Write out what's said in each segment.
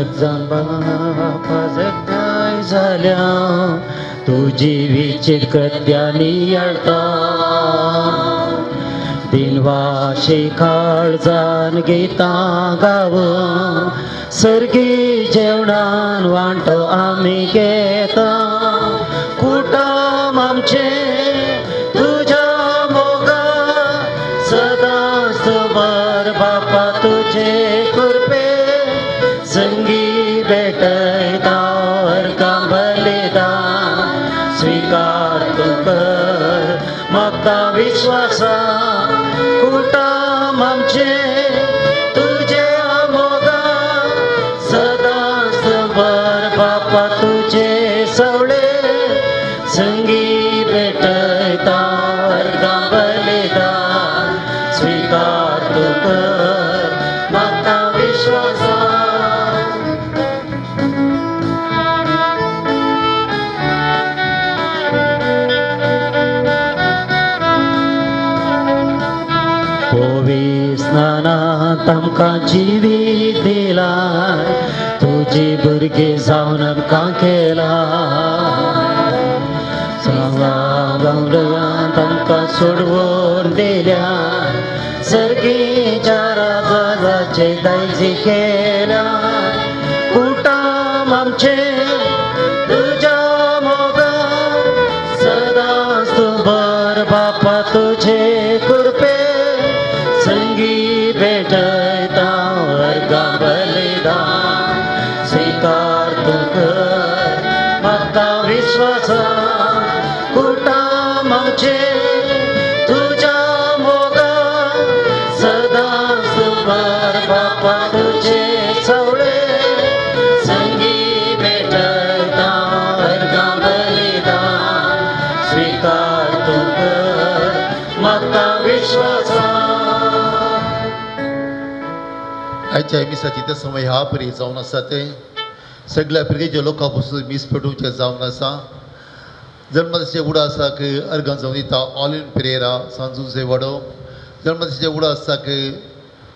जगजान बापा जगताय जाल्या तुजी विचित्र कृत्यां नियाळता दिनवाशी काळजान गितां गावून सर्गी जेवणान वांटो आमी घेता कुटुंब आमचें तुज्या मोगा सदांच बर बापा तुजे कृपे संगी भेटयता अर्घां बलिदान स्विकार तूं कर मागता विश्वासा कुटुंब आमचें तुजे मोगा सदांच बर बापा तुजे सवळे संगी भेटयता अर्घां बलिदान स्विकार तूं कर मागता विश्वासा. स्नानांत आमकां जिवीत दिलां तुजी भुरगीं जावन आमकां केलां सांगांत आमकां सोडवून दिल्या सर्गीच्या राजाचे दायजी केल्या कुटुंब आमचें तुज्या मोगा सदांच तूं बर बापा तुजे कृपे संगी भेटयता अर्घां बलिदान स्विकार तूं कर मागता विश्वासा कुटुंब आमचें तुज्या मोगा सदांच बर बापा तुजे सवळे संगी भेटयता अर्घां बलिदान स्विकार तूं कर मागता विश्वासा. आयच्या मिसाची ते समय ह्या परी जावन आसा ते सगळ्या पिरगेच्या लोकां पसून मीस पेटोवचें जावन आसा. जल्मदिसाचे उडासाक अर्घां जावन दिता ऑलिन पिरेरा सांजुजे वडो. जल्मदिसाचे उडासाक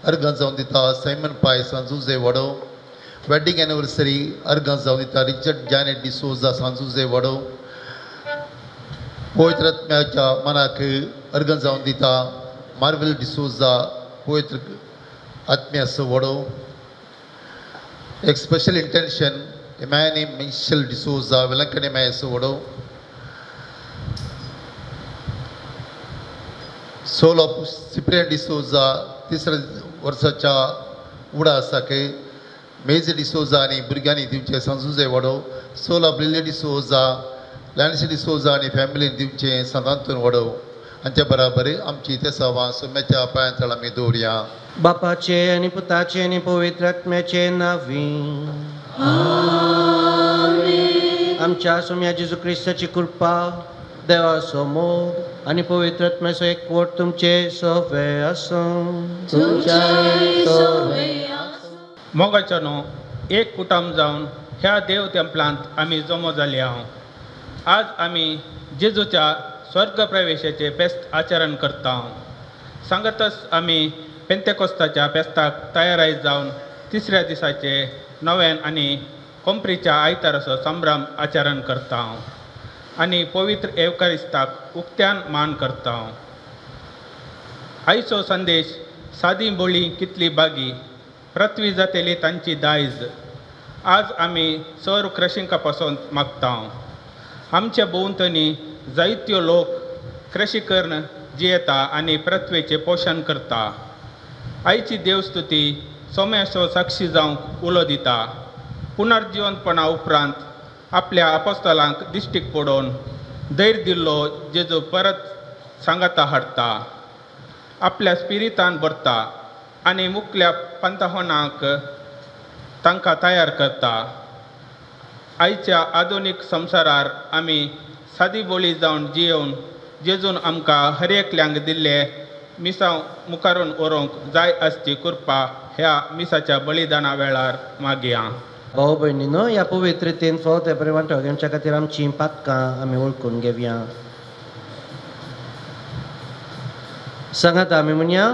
अर्घां जावन दिता सायमन पाय सांजुजे वडो. वेडिंग एनिवर्सरी अर्घां जावन दिता रिचर्ड जॅनेट डिसोजा सांजुजे वडो. पवित्र आत्म्याच्या मनाक अर्घां जावन दिता मार्वेल डिसोजा पवित्र आत्म्याचो वडो. एक स्पेशल इंटेन्शन इमॅनी मिशेल डिसोजा वेलंकणी मॅचो वडो. सोल ऑफ सिप्रियन डिसोजा तिसऱ्या वर्साच्या उडासाक मेज डिसोजा आनी भुरग्यांनी दिवचें सांजुजे वडो. Soul of Lily D'Souza Lancy D'Souza आनी फॅमिलीन दिवचें सांतांतून वडो. हांच्या बराबर आमची ते सवां सोम्याच्या पांयांतळ आमी दवरया. बापाचे आनी पुताचे आनी पवित्र आत्म्याचे नांवी आमच्या सोम्या जेजू क्रिस्ताची कृपा देवाचो मोग आनी पवित्र आत्म्याचो एकवट तुमचे सवे आसूं. मोगाचो न्हू एक कुटुंब जावन ह्या देव तेंपलांत आमी जमो जाले हांव. आज आमी जेजूच्या स्वर्ग प्रवेशाचें फेस्त आचरण करता. सांगतच आमी पेंतेकोस्ताच्या फेस्ताक तयाराय जावन तिसऱ्या दिसाचे नव्यान आनी कोंपरीच्या आयताराचो संभ्रम आचरण करता आनी पवित्र एवकारिस्ताक उक्त्यान मान करता. आयचो संदेश सादी बोळी कितली बागी पृथ्वी जातेली तांची दायज. आज आमी सर क्रशिंका पासून मागता. आमच्या भोंवतणी जायत्यो लोक कृशी करून जियेता आनी पृथ्वेचें पोशण करता. आयची देवस्तुती सोम्याचो साक्षी जावंक उलो दिता. पुनर्जिवंतपणा उपरांत आपल्या अपोस्तलांक दिश्टीक पडोवन धैर्य दिल्लो जेजू परत सांगाता हाडटा, आपल्या स्पिरितान भरता आनी मुखल्या पंतहोनाक तांकां तयार करता. आयच्या आधुनीक संवसारार आमी सादी बोली जावन जियोवन जेजून आमकां हर एकल्यांक दिल्ले मिसांव मुखारून व्हरूंक जाय आसची कृपा ह्या मिसाच्या बलिदाना वेळार मागया. भाव भयणीनो ह्या पवित्रतेन फावो ते बरें वांटो घेवच्या खातीर आमचीं पातकां आमी वळखून घेवया. सांगात आमी म्हणया,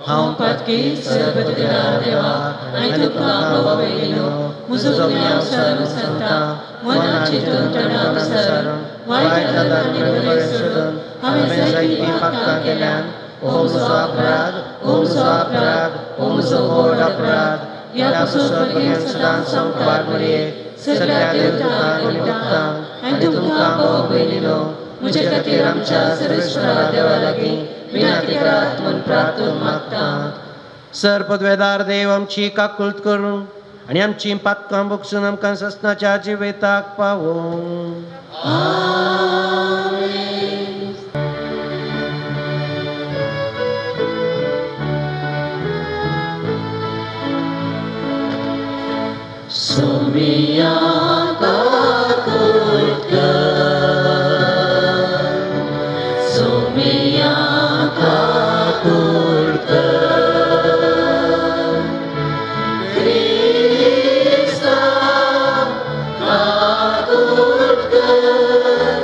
हांव पातकी सर्वपदवेदार देवा आनी तुका भाव-भयणीनो म्हजो गुन्यांव विसरून सांगता मना चिंतून तणाव विसरून वायट आनी बरें सोडून हांवें जायतीं पातकां केल्यान. ओ म्हजो अपराध, ओ म्हजो अपराध, ओ म्हजो व्हड अपराध. ह्या पासून भुरग्यांक सदांच संपार मरये सगळ्या देवतांक आनी भक्तांक आनी तुमकां भाव-भयणीनो म्हजे खातीर आमच्या सर्वेश्वरा देवा लागीं विनंती करात म्हूण प्रार्थना मागता. सर पदवेदार देव आमची काकुळट करूं आनी आमची पातकां भोगसून आमकां ससनाच्या जिवेताक पावोवं. सोमिया काकुळट कर, सोमिया काकुळट कर, क्रिस्ता काकुळट कर,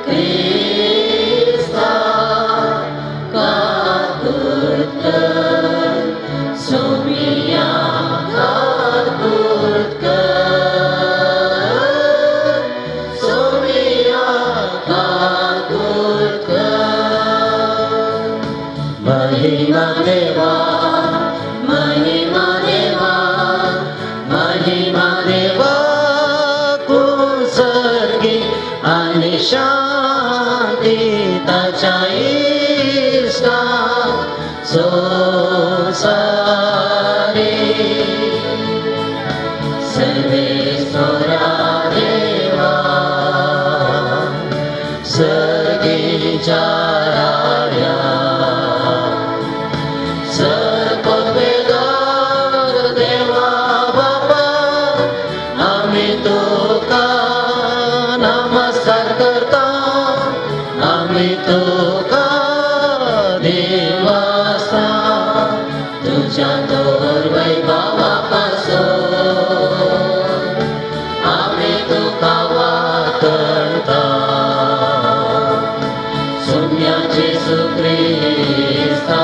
क्रिस्ता काकुळट कर, सोमिया काकुळट कर, सोमिया काकुळट कर. महिमा देवा, महिमा देवा, महिमा देवा कुसर्गी आनी शांती ताच्या इश्टाक संवसारी. सर्वेश्वरा देवा सर्गीच्या राया सर्वपदवेदार देवा बापा आमी तुका नमस्कार करता, आमी तुका देवासा तुझ्या तोर वैभवा पासून आमी तुका वाकणता. सोम्या जेजू क्रिस्ता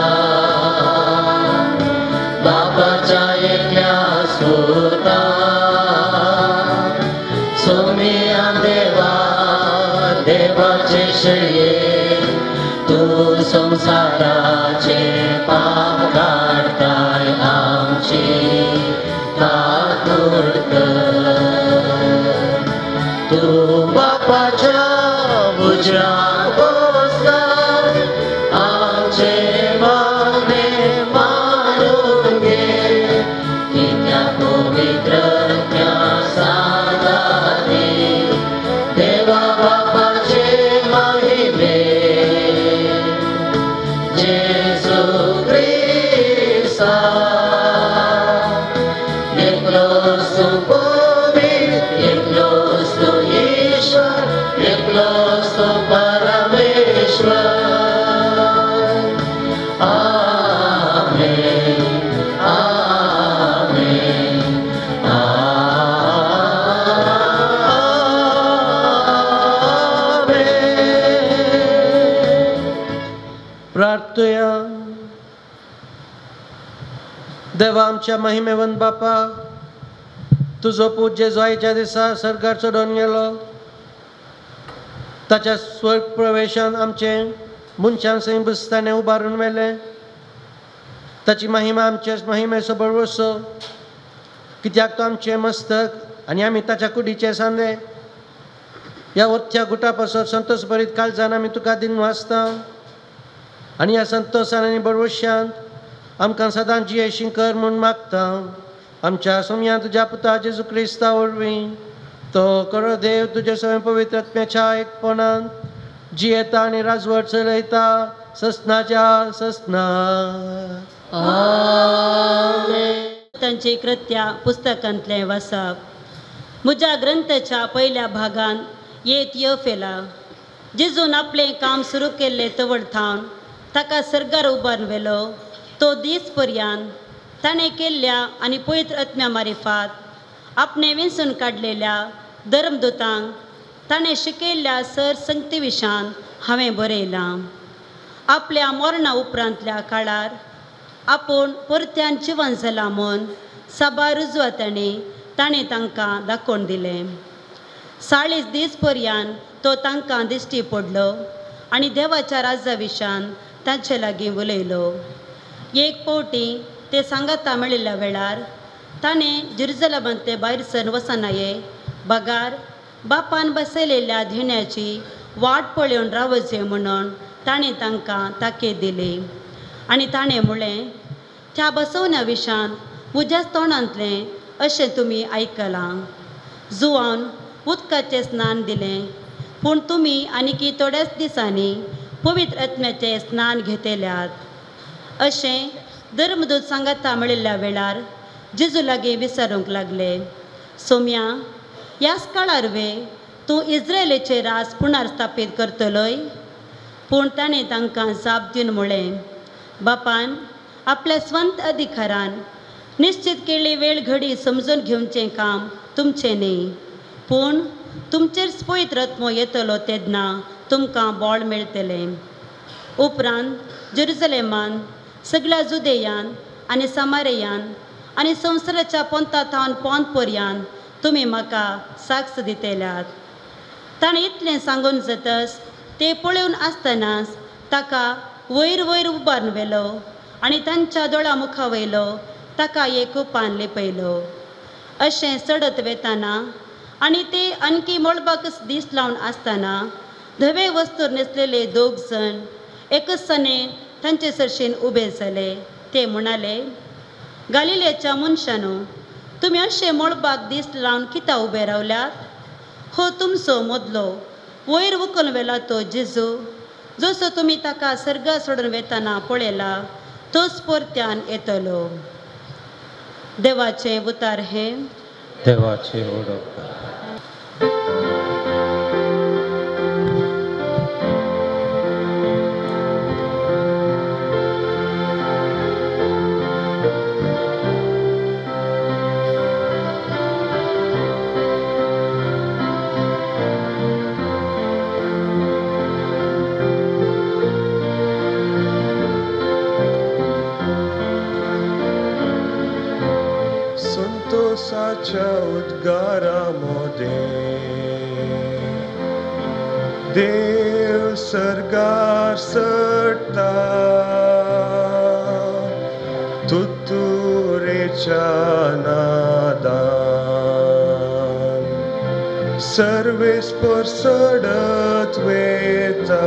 बापाच्या एकल्या सुता सोमिया देवा देवाचे श्रेय तू संसाराचे पाप काडताय आमची काकुळट कर. तू बापाच्या उजव्या बसता आमचे मागणे मानून घे, कित्याक पवित्र सांगाती देवा बापाचे महिमे जेजू क्रिस्ता एकलोच तूं पवित्र, एकलोच तूं ईश्वर, एकलोच तूं परमेश्वर. आमेन, आमेन, आमेन. प्रार्थया. देवा आमच्या महिमेवंत बापा, तुजो पूत जेजू आयच्या दिसा सर्गार चडोवन गेलो ताच्या स्वर्ग प्रवेशान आमचें मनशां सयत बसताणें उबारून व्हेलें. ताची महिमा आमचे महिमे सोबत वसो, कित्याक तो आमचें मस्तक आनी आमी ताच्या कुडीचे सांदे. ह्या वत्या गुटा पासत संतोष भरीत काळजान आमी तुका दिन वाचता आनी ह्या संतोशान आनी बरवशान आमकां सदां जियेशी कर म्हूण मागता. आमच्या सोम्या तुज्या पुता जेजू क्रिस्ता वरवीं तो करो देव तुजे सगळें पवित्र आत्म्याच्या एकपणान जियेता आनी राजवट चलयता ससनाच्या ससना. तांची कृत्या पुस्तकांतलें वाचप. म्हज्या ग्रंथाच्या पयल्या भागान येत यफेला जेजून आपलें काम सुरू केल्लें तवळ थावन ताका सर्गार उबारून व्हेलो तो दीस पर्यान ताणें केल्ल्या आनी पवित्र आत्म्या मारिफात आपणें वेंचून काडलेल्या धर्मदुतांक ताणें शिकयल्ल्या सर संगती विशान हांवें बरयलां. आपल्या मरणा उपरांतल्या काळार आपूण परत्यान जिवन जाला म्हूण साबार रुजवातांनी ताणें तांकां दाखोवन दिलें. 40 दीस पर्यान तो तांकां दिश्टी पडलो आनी देवाच्या राजा विशान तांचे लागीं उलयलो. एक फावटी ते सांगाता मेळिल्ल्या वेळार ताणें जेरुजलेमांतले भायर सरून वचनाये बगार बापान बसयलेल्या धेण्याची वाट पळोवन रावचे म्हणून ताणें तांकां ताकीद दिली. आनी ताणें म्हळें, त्या बसवण्या विशान म्हज्याच तोंडांतलें अशें तुमी आयकलां. जुवान उदकाचें स्नान दिलें, पूण तुमी आनीकी थोड्याच दिसांनी पवित्र आत्म्याचें स्नान घेतल्यात. अशें धर्मदूत सांगाता मेळिल्ल्या वेळार जेजू लागीं विचारूंक लागले, सोम्या, ह्याच काळार वे तूं इस्रायलाचें राज पुनर्स्थापीत करतलोय? पूण ताणें तांकां जाप दिवन म्हळें, बापान आपल्या स्वंत अधिकारान निश्चित केल्ली वेळ घडी समजून घेवचें काम तुमचें न्ही, पूण तुमचेर पवित्र आत्मो येतलो तेन्ना तुमकां बळ मेळटलें. उपरांत जेरुजलेमान, सगळ्या जुदेयान आनी सामारेयान आनी संवसाराच्या पोंता थावन पोंत पर्यान तुमी म्हाका साक्ष दितल्यात. ताणें इतलें सांगून जातच ते पळोवन आसतनाच ताका वयर वयर उबारून व्हेलो आनी तांच्या दोळा मुखा वयलो ताका एक पान लिपयलो. अशें चडत वेताना आनी ते आणखी मळबाकच दीस लावन आसतना धवे वस्तूर न्हेसलेले दोग जण एकच सने तांचे सरशीन उबे जाले. ते म्हणाले, गालिलेच्या मनशानू, तुमी अशें मळबाक दीस लावन कित्याक उबे रावल्यात? हो तुमचो मदलो वयर उखलून व्हेला तो जेजू, जसो तुमी ताका सर्गा सोडून वेताना पळयला तोच परत्यान येतलो. देवाचें उतार हें. देवाचें उलोवप. संतोषाच्या उद्गारा मोदें देव सर्गार चडटा, तुतुरेच्या नादान सर्वेस्पर चडत वेता.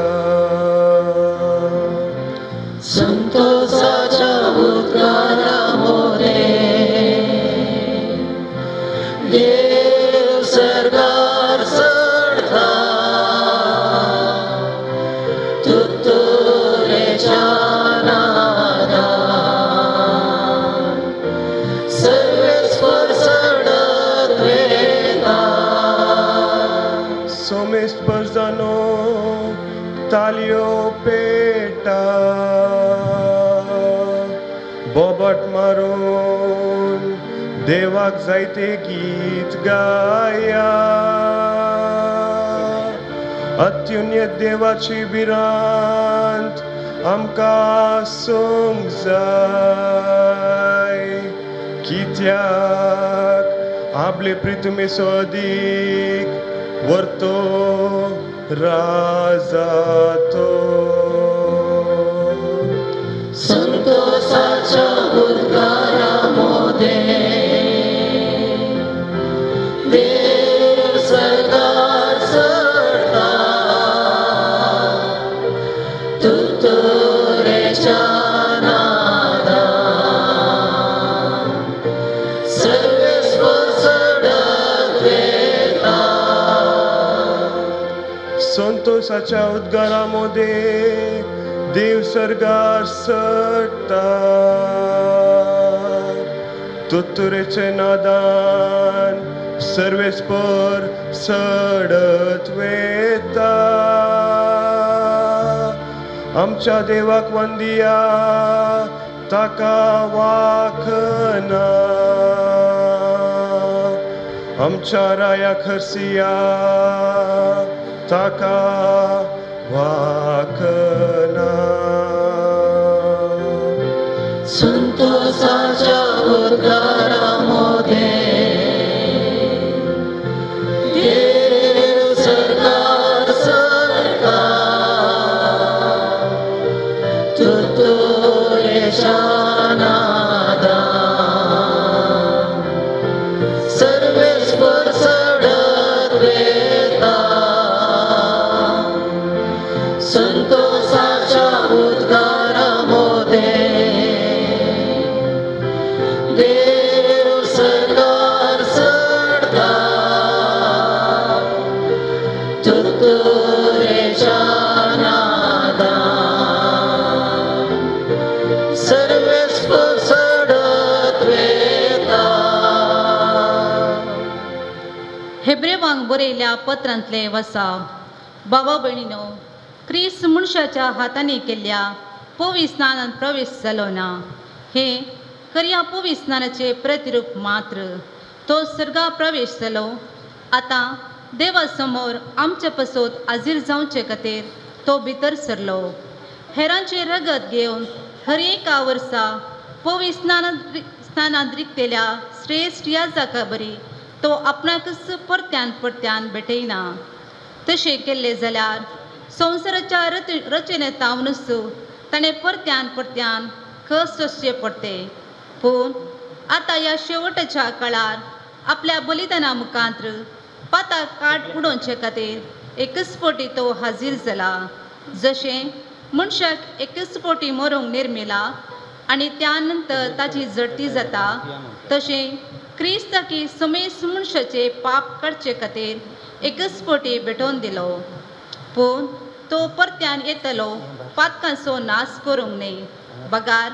संतोषाच्या उद्गारा मोदें देव सर्गार चडटा, तुतुरेच्या नादान सर्वेस्पर चडत वेता. सोमेस्पर जानो तालयो पेटा, बोबाट मारून देवाक जायते गीत गाया. अत्युन्नत देवाची भिरांत आमकां आसूंक जाय, कित्याक आपले प्रितमेचो अदीक वर्तो राजा तो. संतोषाच्या उद्गारा मोदें देव सर्गार चडटा, तुतुरेच्या नादान सर्वेस्पर चडत वेता. संतोषाच्या उद्गारा मोदें देव सर्गार चडटा, तुतुरेचे नादान सर्वेस्पर चडत वेता. आमच्या देवाक वंदिया, ताका वाखना, आमच्या राया खर्सिया, ताका वाखना. संतोषाच्या उद्गारा मोदें देव सरकार सरकार तुतुरेच्या नादान सर्वेस्पर चडत वेता संतोषाच्या उद्गारा मोदें देव सरकार चडता तुतुरेच्या नादान सर्वेस्पर चडत वेता. हेब्रेवांक बरयल्या पत्रांतले वसा. बाबा भयणीनो, क्रिस्त मनशाच्या हातांनी केल्ल्या पवित्र स्नानान प्रवेश जालो ना. हे खऱ्या पवित्र स्नानाचे प्रतिरूप मात्र. तो सर्गा प्रवेश जालो. आतां देवा समोर आमचे पसत हाजीर जावचे खातीर तो भितर सरलो. हेरांचें रगत घेवन हर एका वर्सा पवित्र स्नानांत रिगतेल्या श्रेश्ठ याजका बरी तो आपणाकच परत्यान परत्यान भेटयना. तशें केल्लें जाल्यार संवसाराच्या रचनेतावनूच ताणें परत्यान परत्यान कश्ट सोंसचे पडटे. पूण आतां ह्या शेवटाच्या काळार आपल्या बलिदाना मुखांत्र पाताक काट उडोवचे खातीर एकच फावटी तो हाजीर जाला. जशें मनशाक एकच फावटी मरूंक निर्मिला आनी त्या नंतर ताची झडती जाता, तशें क्रिस्ताकी समेस्त मनशाचे पाप काडचे खातीर एकच फावटी भेटोवन दिलो. पूण तो परत्यान येतलो पातकांचो नाश करूंक न्हय, बगार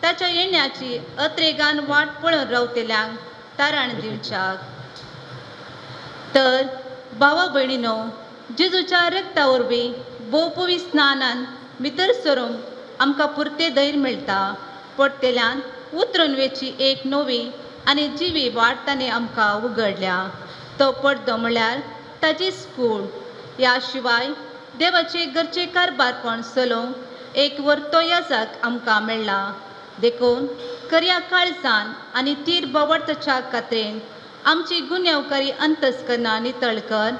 ताच्या येण्याची अत्रेगान वाट पळोवन रावतल्यांक तारण दिवच्याक. तर भावा भयणीनो, जेजूच्या रक्ता वरवीं भोवपवी स्नानान भितर सरूंक आमकां पुरतें धैर्य मेळटा. पडटेल्यान उतरून वेची एक नवी आनी जिवी वाट ताणें आमकां उगडल्या. तो पडदो म्हळ्यार ताचीच कूड. ह्या शिवाय देवाचे घरचे कारभारपण चलोवंक एक वर्तो याजक आमकां मेळ्ळा. देखून खऱ्या काळजान आनी तीर बोवाळताच्या कात्रेन आमची गुन्यांवकारी अंतस्करणां नितळ कर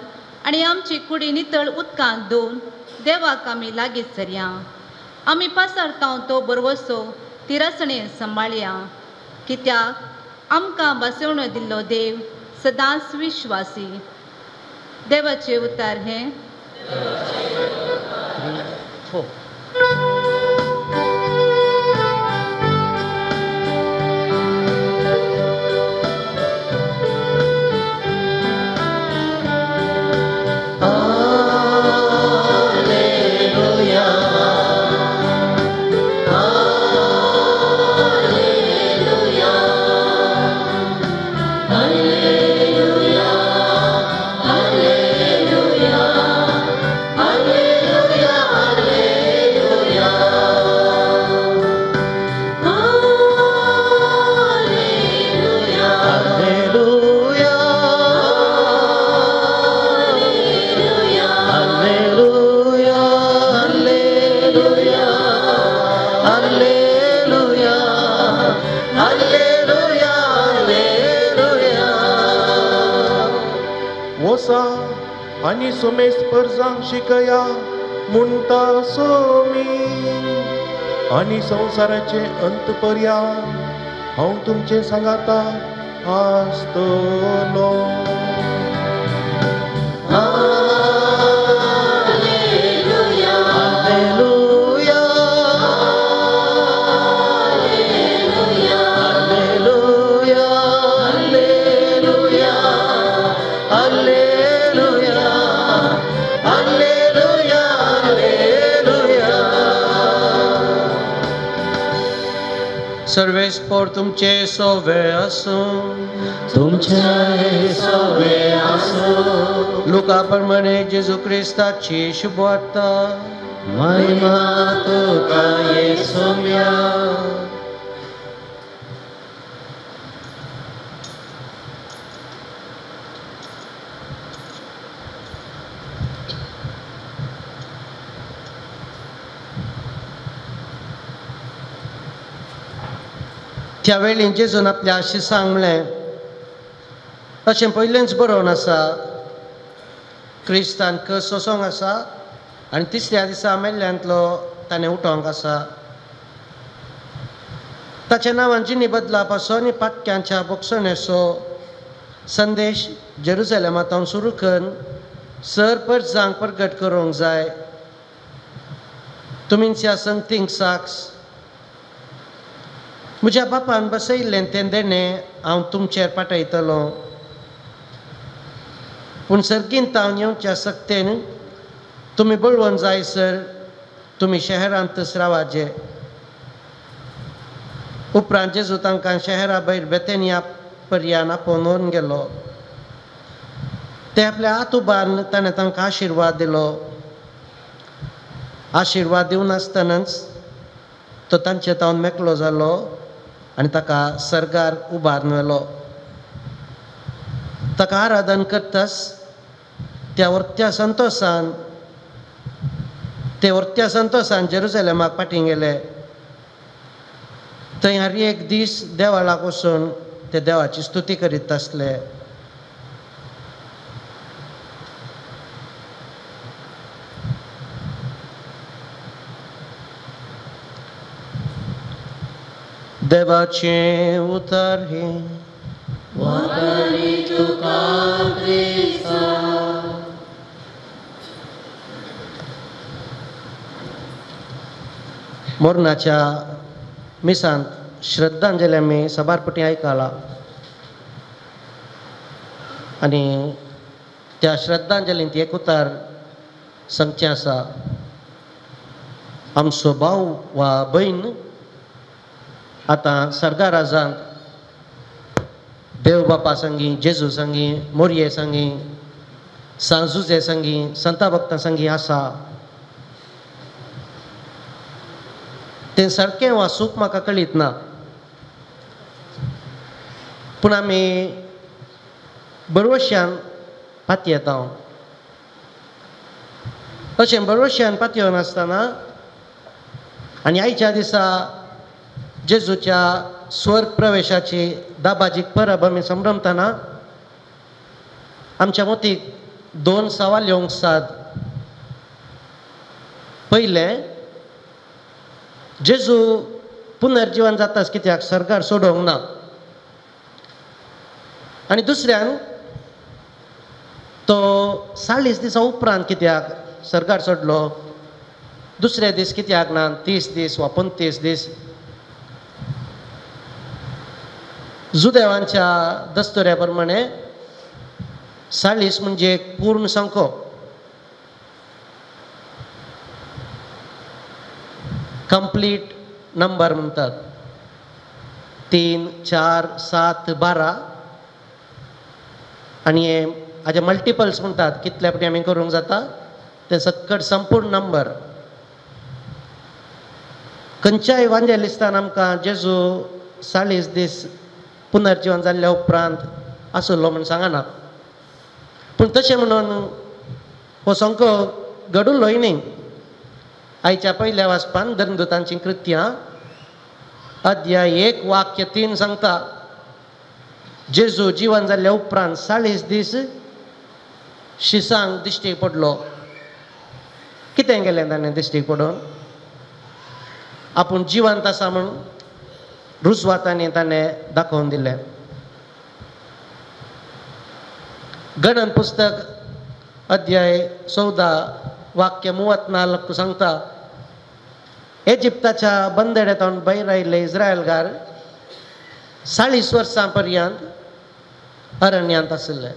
आनी आमची कुडी नितळ उदकांत धुवन देवाक आमी लागीं सरया. आमी पासारतांव तो बरवसो तिरासणेन सांबाळया, कित्याक आमकां बसवणो दिल्लो देव सदांच विश्वासी. देवाचे उतार हें. 3, 4. Alleluia, Alleluia, Alleluia, Alleluia, Alleluia, Alleluia, Alleluia, Alleluia, Alleluia, Alleluia, Alleluia, Alleluia, Alleluia, Alleluia. वसा आनी सुमेस परजांक शिकया म्हणटा सोमी आनी संवसाराचे अंत पर्यान हांव तुमचे सांगाता आसतलो. Alleluia, Alleluia, Alleluia, Alleluia, Alleluia, Alleluia, Alleluia, Alleluia. सर्वेस्पोर तुमचे सोवे आसूं. तुमचे सोवे आसूं. लुका प्रमाणे जेजू क्रिस्ताची शुभवार्ता. महिमा तुका येसुम्या. त्या वेळी जेजून आपल्या शिसांक म्हणलें, अशें पयलेंच बरोवन आसा, क्रिस्तान कस सोंसोंक आसा आनी तिसऱ्या दिसा मेल्ल्यांतलो ताणें उठोवंक आसा. ताच्या नांवान जिणी बदलापाचो आनी पातक्यांच्या भोगसणेचो संदेश जेरुजलेमांत सुरू करून सर परजांक प्रगट करूंक जाय. तुमींच्या संगतींक साक्ष म्हज्या बापान बसयल्लें तें देणें हांव तुमचेर पाठयतलो, पूण सर्गींत हांव येवच्या सक्तेन तुमी बळवंत जाय सर तुमी शहरांतच रावाचे. उपरांत जेजू तांकां शहरा भायर बेतेनिया पर्यान आपोवन व्हरून गेलो. ते आपल्या हात उबारून ताणें तांकां आशिर्वाद दिलो. आशिर्वाद दिवन आसतनाच तो तांचे तावन मेकळो जालो आनी ताका सर्गार उबारून व्हेलो. ताका आराधन करतास त्या वर्त्या संतोसान ते वर्त्या संतोसान जेरुजलेमाक फाटीं गेले. थंय हर एक दीस देवाळाक वचून ते देवाची स्तुती करीत आसले. देवाचें उतर हें. मोरनाच्या मिसांत श्रद्धांजली आमी साबार पटी आयकला आनी त्या श्रद्धांजलींत एक उतर सांगचें आसा, आमचो भाव वा भयण आतां सर्गा राजांत देव बापा संगी, जेजू संगी, मोरये संगी, सांजुजे संगी, संता भक्तां संगी आसा. तें सारकें वाचूंक म्हाका कळीत ना, पूण आमी बरवश्यान पातयेता. अशें बरवश्यान पातयेवन आसतना आनी आयच्या दिसा जेजूच्या स्वर्ग प्रवेशाची दाबाजीक परब आमी संभ्रमतना आमच्या मतीक दोन सवाल येवंक साद. पयलें, जेजू पुनर्जिवन जाताच कित्याक सरकार सोडोवंक ना, आनी दुसऱ्यान तो 40 दिसां उपरांत कित्याक सरकार सोडलो, दुसरे दीस कित्याक ना 30 दीस वा 35 दीस. जुदेवांच्या दस्तुऱ्या प्रमाणे 40 म्हणजे एक पूर्ण संको. कंप्लीट नंबर म्हणतात. 3, 4, 7, 12 आनी हे हाजे मल्टिपल्स म्हणटात कितले फावटी आमी करूंक जाता ते सक्कड संपूर्ण नंबर. खंयच्याय वांजेलिस्तान आमकां जेजू 40 दीस पुनर्जिवन जाल्ल्या उपरांत आसलो म्हूण सांगना, पूण तशें म्हणून हो संको घडुल्लोय न्ही. आयच्या पयल्या वाचपान धर्मदूतांची कृत्यां अध्याय 1 वाक्य 3 सांगता, जेजू जिवन जाल्ल्या उपरांत 40 दीस शिसांक दिश्टीक पडलो. कितें केलें ताणें दिश्टीक पडून? आपूण जिवंत आसा म्हूण रुजवातांनी ताणें दाखोवन दिलें. गणन पुस्तक अध्याय 14 वाक्य 34 सांगता, इजिप्ताच्या बंदड्यांतून भायर आयिल्ले इस्रायलगार 40 वर्सां पर्यंत अरण्यांत आशिल्ले.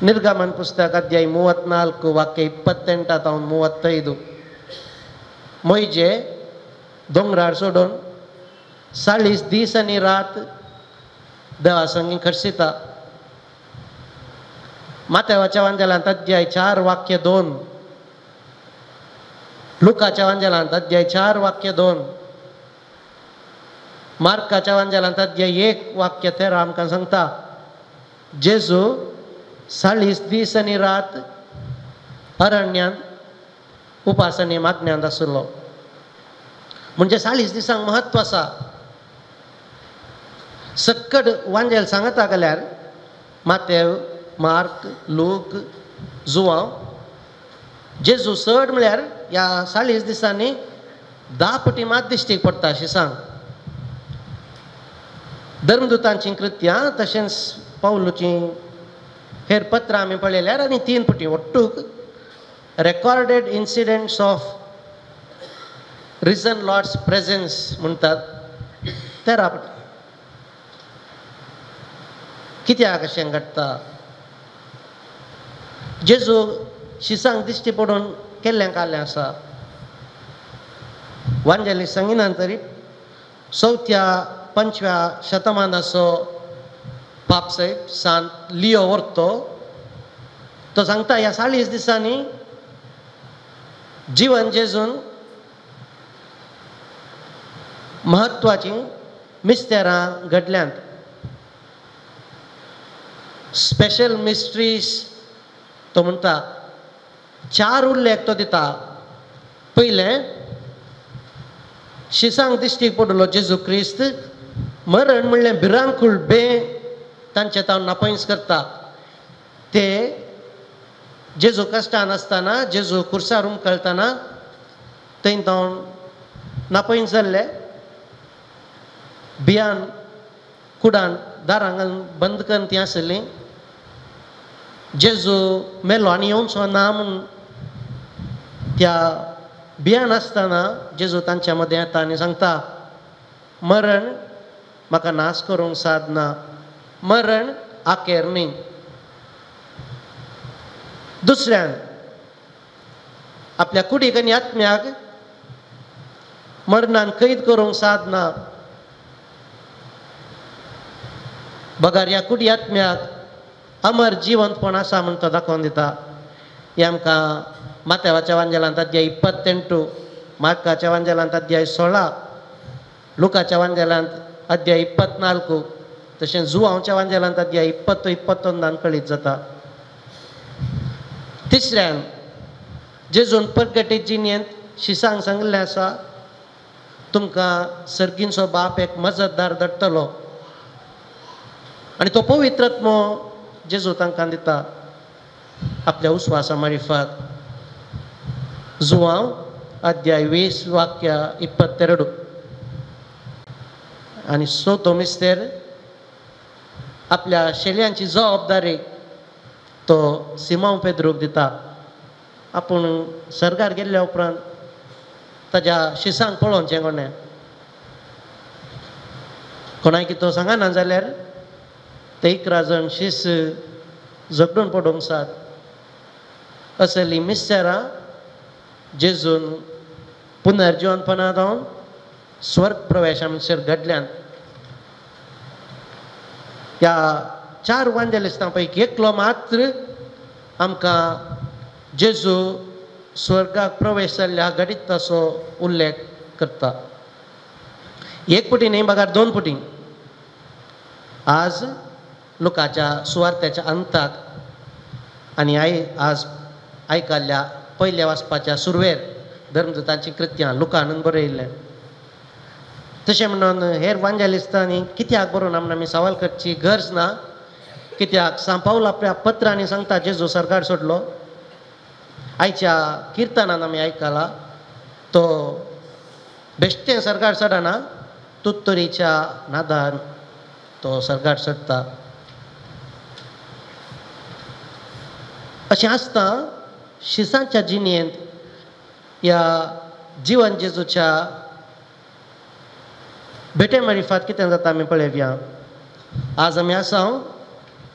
निर्गमन पुस्तक अध्याय 34 वाक्य 28 35, मोयजे दोंगरार सोडून 40 दीस आनी रात देवा संगी खर्सिता. मातेवाच्या वांजेलांत अध्याय 4 वाक्य 2, लुकाच्या वांजेलांत अध्याय 4 वाक्य 2, मार्काच्या वांजेलांत अध्याय 1 वाक्य 13 आमकां सांगता, जेजू 40 दीस आनी रात अरण्यांत उपास आनी मागण्यांत आशिल्लो. म्हणजे 40 दिसांक म्हत्व आसा. सक्कड वांजेल सांगता जाल्यार मातेव, मार्क, लूक, जुवांव, जेजू चड म्हळ्यार ह्या 40 दिसांनी 10 पटी मात दिश्टीक पडटा अशें सांग. धर्मदूतांचीं कृत्यां तशेंच पावलूचीं हेर पत्रां आमी पळयल्यार आनी 3 पटी ಒಟ್ಟುक recorded incidents of risen Lord's presence म्हणटात 13 पटी. कित्याक अशें घडटा? जेजू शिसांक दिश्टी पडून केल्लें कालें आसा. वांजेली सांगिनान तरी 4व्या 5व्या शतमानाचो पापसाहेब सांत लियो वर्तो तो सांगता ह्या 40 दिसांनी जिवन जेजून म्हत्वाचीं मिस्तेरां घडल्यांत. स्पेशल मिस्ट्रीज तो म्हणटा. 4 उल्लेख तो दिता. पयलें, शिसांक दिश्टीक पडलो जेजू क्रिस्त मरण म्हणलें भिरांकूळ बे तांचे तावन नापयस करता. ते जेजू कश्टान आसतना, जेजू कुर्सार उमकळतना थंय तावन नापयस जाल्ले. भियान कुडान दारांक बंद करून ती आसली. जेजू मेलो आनी येवचो ना म्हूण त्या भियान आसतना जेजू तांच्या मदें येता आनी सांगता, मरण म्हाका नाश करूंक सादना, मरण आकेर न्ही. दुसऱ्यान आपल्या कुडीक आनी आत्म्याक मरणान कैद करूंक सादना, बगर ह्या कुडी आत्म्याक अमर जिवंतपण आसा म्हूण तो दाखोवन दिता. हें आमकां मातेवाच्या वांजेलांत अध्याय 28, मार्काच्या वांजेलांत अध्याय 16, लुकाच्या वांजेलांत अध्याय 24, तशेंच जुवांवच्या वांजेलांत अध्याय 20, 21 कळीत जाता. तिसऱ्यान जेजून परगटीत जिणेंत शिसांक सांगिल्लें आसा, तुमकां सर्गींचो बाप एक मजतदार धाडटलो आनी तो पवित्र आत्मो जेजू तांकां दिता आपल्या उस्वासा मारिफात. जुवांव अध्याय 20 वाक्य 22. आनी चवथो मिस्तेर आपल्या शेल्यांची जबाबदारी तो सिमांव पेद्रूक दिता. आपूण सर्गार गेल्ल्या उपरांत ताज्या शिसांक पळोवचें कोणें कोणाक तो सांगना जाल्यार ते 11 जाण शीस झगडून पडूंक सात. असली मिस्तेरां जेजून पुनर्जिवनपणा जावन स्वर्ग प्रवेशा म्हणसर घडल्यान. ह्या 4 वांजेलिस्तां पैकी एकलो मात्र आमकां जेजू स्वर्गाक प्रवेश जाल्ल्या घडीत असो उल्लेख करता. 1 पटी न्ही बगर 2 पटी. आज लोकाच्या सुवार्थ्याच्या अंताक आनी आज आयकल्ल्या पयल्या वाचपाच्या सुरवेर धर्मदूतांची कृत्यां लुकान बरयल्लें. तशें म्हणून हेर वांजेलिस्तांनी कित्याक बरोवन आमकां आमी सवाल करची गरज ना. कित्याक सांत पावल आपल्या पत्रांनी सांगता जेजू सरकार सोडलो. आयच्या किर्तनान आमी आयकला तो बेश्टें सरकार चडना, तुत्तरीच्या नादान तो सरकार चडटा. अशें आसता शिसांच्या जिणेंत ह्या जिवन जेजूच्या भेटे मारिफात कितें जाता आमी पळोवया. आज आमी आसा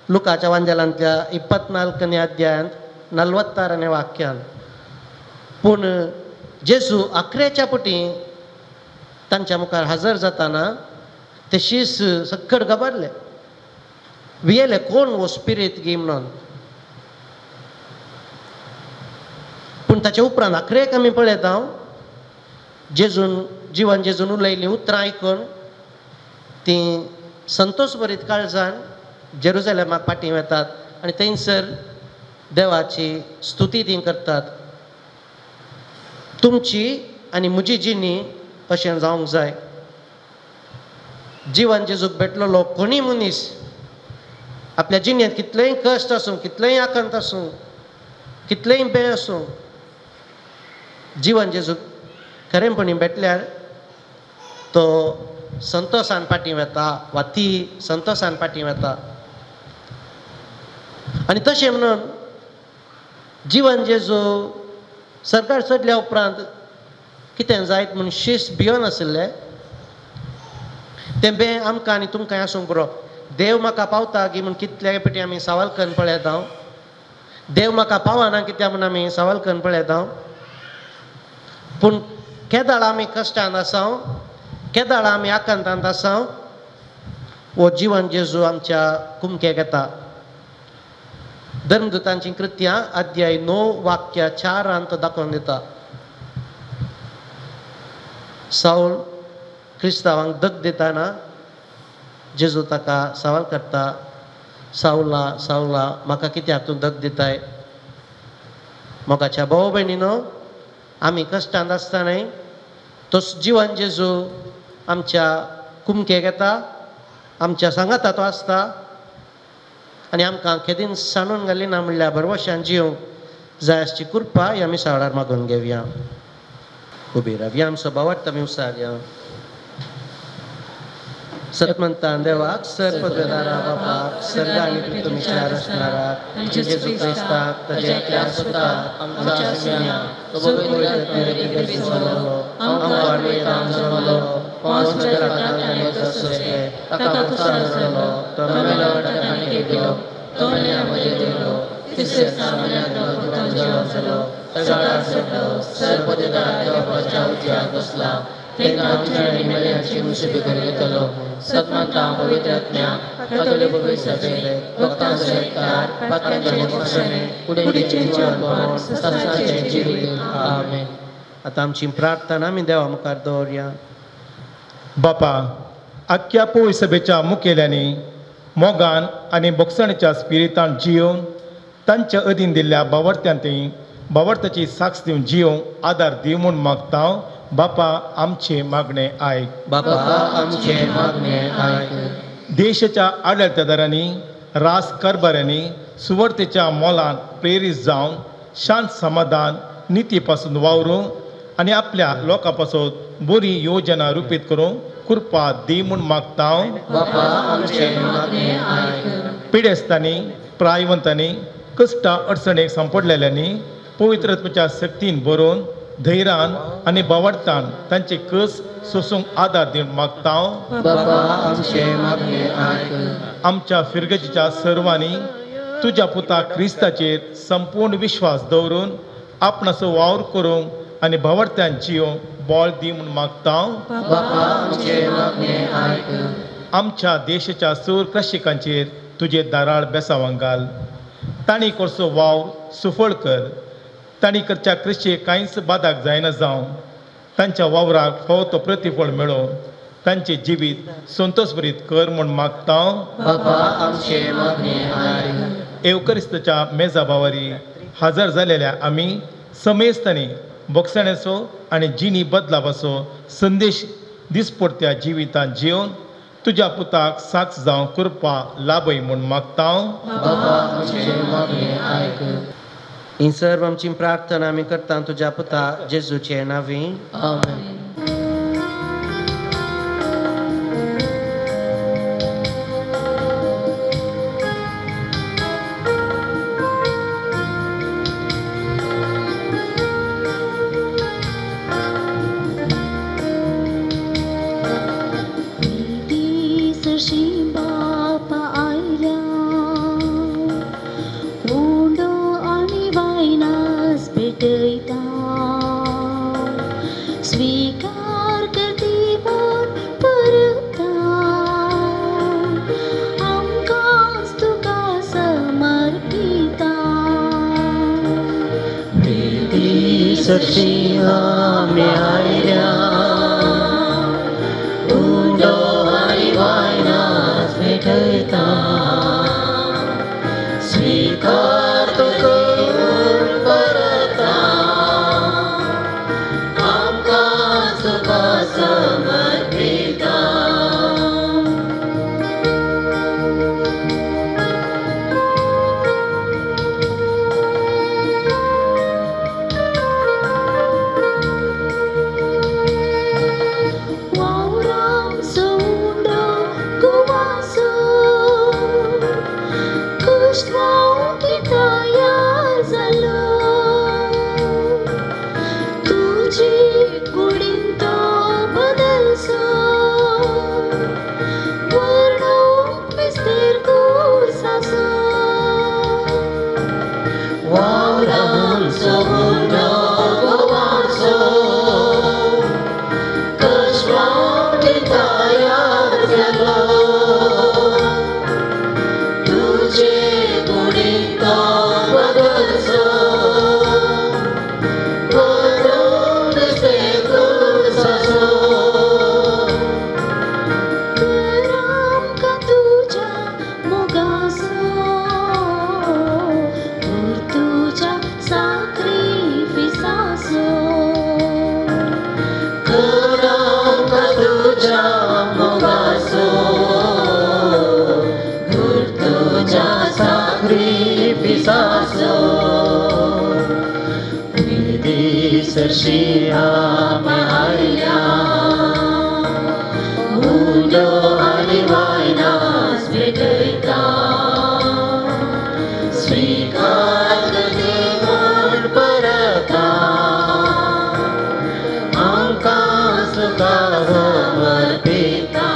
लुकाच्या वांजेलांतल्या 24 अध्यायांत 46 वाक्यान. पूण जेजू आखरेच्या पटी तांच्या मुखार हजर जाताना ते शीस सक्कड घाबरले, भियेले कोण हो स्पिरीत गी म्हणून. पूण ताच्या उपरांत आखरेक आमी पळयता जेजून जिवन जेजून उलयलीं उतरां आयकून तीं संतोश भरीत काळजान जेरुजलेमाक फाटीं वेतात आनी थंयसर देवाची स्तुती ती करतात. तुमची आनी म्हजी जिणी अशें जावंक जाय. जिवन जेजूक भेटलेलो कोणीय मनीस आपल्या जिणेंत कितलेंय कश्ट आसूं, कितलेंय आकांत आसूं, कितलेंय बें आसूं, जिवन जेजूक खरेंपणी भेटल्यार तो संतोशान फाटीं वता वा ती संतोशान फाटीं वता. आनी तशें म्हणून जिवन जेजू सरकार चडल्या उपरांत कितें जायत म्हूण शिस्त भियोन आशिल्लें तें बें आमकां आनी तुमकां आसूंक पुरो. देव म्हाका पावता की म्हूण कितले पेटी आमी सवाल करून पळयता, देव म्हाका पावना कित्याक म्हूण आमी सवाल करून पळयता. पूण केदाळ आमी कश्टान आसा, केदाळ आमी आकांतांत आसा, हो जिवन जेजू आमच्या कुमकेक येता. धर्मदूतांची कृत्यां अध्याय 9 वाक्य 4 तो दाखोवन दिता. सावल क्रिस्तांवांक दग दिताना जेजू ताका सवाल करता, सावला सावला म्हाका कित्याक तूं दग दिताय? मोगाच्या भाव भयणीनो, आमी कश्टांत आसतनाय तो जिवन जेजू आमच्या कुमकेक येता, आमच्या सांगाता तो आसता आनी आमकां खेदीन सांडून घाली ना म्हणल्यार भरवशान जिवंक जाय आसची कृपा ह्या मिसाळार मागून घेवया. उबी रावया, आमचो भावार्थ आमी उसारया. सतमंतान देवाक सर पदवेदारा बापाक सर्ग आनी पृथ्वीच्या रचणाराक जेजू क्रिस्ताक ताच्या एकल्या सुताक आमच्या सुम्या तो जल्मलो, 5 ताका कुसार जालो, तो मेलो ताका केलो, तो मेल्या मदीं देवलो, तिसऱ्या दिसा मेल्यांतलो जिवन जालो, सदां चडलो, सर पदवेदारा देवाच्या उजव्याक बसला, तांकां आमच्या आनी मेल्यांची मुसबी करून येतलो. सतमंता पवित्र आत्म्या कातोलीक पवित्र सभे भक्तांचो एकचार, पातकांचें मोक्षणें, कुडीचें जिवनपण, संवसाराचें जिवीत. आमेन. आतां आमची प्रार्थना आमी देवा मुखार दवरया. बापा, आख्ख्या पवित्र सभेच्या मुखेल्यांनी मोगान आनी भोगसणेच्या स्पिरितान जियोवन तांच्या अधीन दिल्ल्या बावर्त्यांत बावर्ताची साक्ष दिवन जियोवंक आदार दी म्हूण मागता. बापा आमचे मागणे आयक. बापा आमचे मागणे आयक. देशाच्या आडळतेदारांनी, रास कारभाऱ्यांनी सुवार्थेच्या मोलान प्रेरीत जावन शांत समाधान निती पासून वावरूंक आनी आपल्या लोकां पासून बरी योजना रुपीत करूंक कृपा दी म्हूण मागता. बापा आमचे मागणे आयक. पिडेस्तांनी, प्रायवंतांनी, कश्टा अडचणेक सांपडलेल्यांनी पवित्रत्वाच्या शक्तीन भरून धैर्यान आनी बावडतान तांचे कस सोसूंक आदार दिवन मागता. बापा आमचे मागणे आयक. आमच्या फिरगजीच्या सर्वांनी तुज्या पुता क्रिस्ताचेर संपूर्ण विश्वास दवरून आपणाचो वावर करूंक आनी भावार्थ्यान जियोवंक बळ दी म्हूण मागता. बापा आमचे मागणे आयक. आमच्या देशाच्या सूर कृषिकांचेर तुजे दाराळ बेसावांक घाल, तांणी करचो वावर सुफळ कर, तांणी करच्या कृषी कांयच बादाक जायना जावं, तांच्या वावराक फावो तो प्रतिफळ मेळो, तांचें जिवीत संतोषभरीत कर म्हूण मागता. बापा आमचे मागणे आयक. एवकरिस्ताच्या मेजा बावारी हजर जालेल्या आमी समेस्तांनी भोगसण्याचो आनी जिणी बदलावाचो संदेश दिसपडत्या जिवितांत जिवन तुज्या पुताक साक्ष जावं कृपा लाभय म्हूण मागता. बापा आमचे मागणे आयक. ही सर्व आमची प्रार्थना आमी करता तुज्या पुता जेजूचे नांवी. आमेन. आमकां तुका सरशी आमी आयल्या उंडो आनी वायनास भेटयता स्वीकार म्हूण परता आमकां सुखा समर्पिता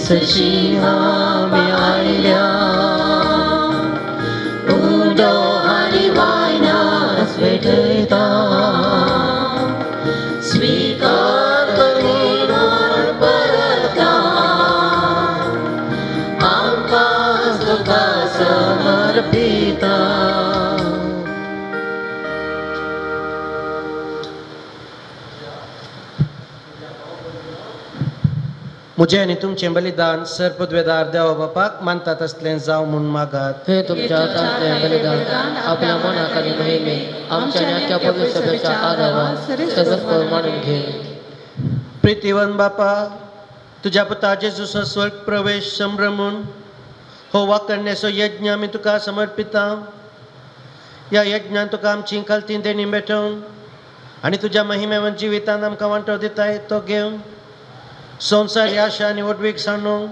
सरशी आमी आयल्या उंडो आनी वायनास भेटयता स्वीकार म्हूण परता आमकां तुका समर्पिता. म्हजें आनी तुमचें बलिदान सर पदवेदार देवा बापाक मानतात असलें जावं म्हूण मागात. हे तुमच्या हातांतलें बलिदान आपल्या मनाक आनी महिमे आमच्या न्याच्या पवित्र सभेच्या आदारान सर्वस्व मानून घे. प्रितीवन बापा, तुज्या पुता जेजूचो स्वर्ग प्रवेश संभ्रमून हो वाकरणेचो यज्ञ आमी तुका समर्पिता. ह्या यज्ञान तुका आमची खालती देणी भेटोवन आनी तुज्या महिमेवन जिवितान आमकां वांटो दिताय तो घेवन संवसारी आशा आनी व्हडवीक सांडून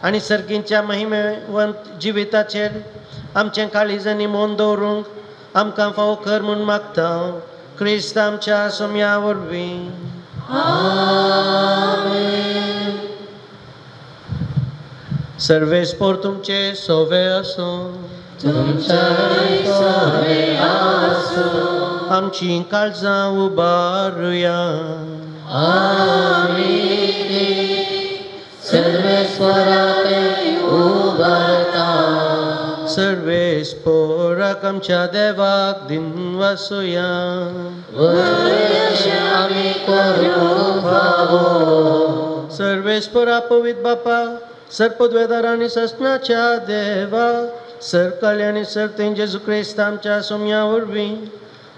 आनी सर्गींच्या महिमेवंत जिविताचेर आमचें काळीज आनी मन दवरूंक आमकां फावो कर म्हूण मागता क्रिस्त आमच्या सोम्या वरवीं. सर्वेस्पोर तुमचे सोवे आसूं. आमची काळजां उबारुया. सर्वेस्पोराक आमच्या देवाक दिनवासुया. सर्वेस्पोरा पवित्र बापा, सर्पद्वेदार आनी ससनाच्या देवा, सरकाली आनी सर्तीन जेजू क्रिस्त आमच्या सोम्या वरवीं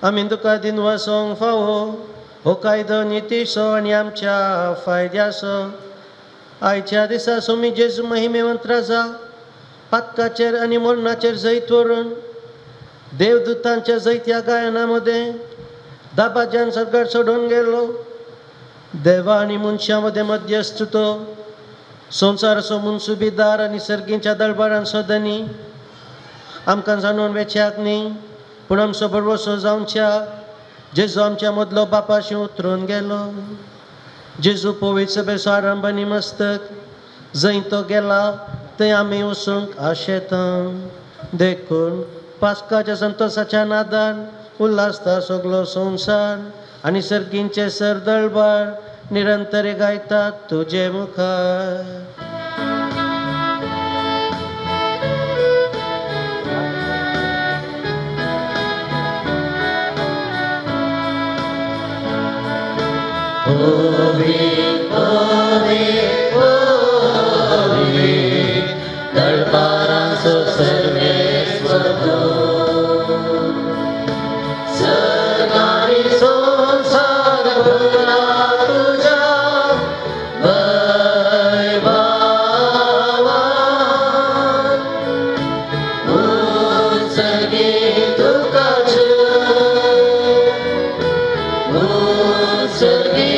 आमी तुका दिनवासोंक फावो हो कायदो नितीचो आनी आमच्या फायद्याचो. आयच्या दिसा सोमी जेजू महिमेवंत राजा पातकाचेर आनी मरणाचेर जैत व्हरून देवदूतांच्या जैत्या गायना मदें दाबाज्यान सरकार सोडून गेलो. देवा आनी मनशां मदें मध्यस्थ तो संवसाराचो मुनसुबीदार आनी सर्गींच्या दळबारांचो धनी आमकां जाणून वेच्याक न्ही पूण आमचो भरवसो जावच्या जेजू आमच्या मदलो बापाशी उतरून गेलो. जेजू पवित्र सभेचो आरंभ आनी मस्तक जंय तो गेला थंय आमी वचूंक आशेता. देखून पास्काच्या संतोसाच्या नादान उल्हासता सगलो संवसार आनी सर्गींचे सर दळबार निरंतर गायतात तुजे मुखार. दळबारांचो सर्वेस्वर सरकारी संवसार भरला तुज्या वैभवान. उत्सर्गी तुका जय, उत्सर्गी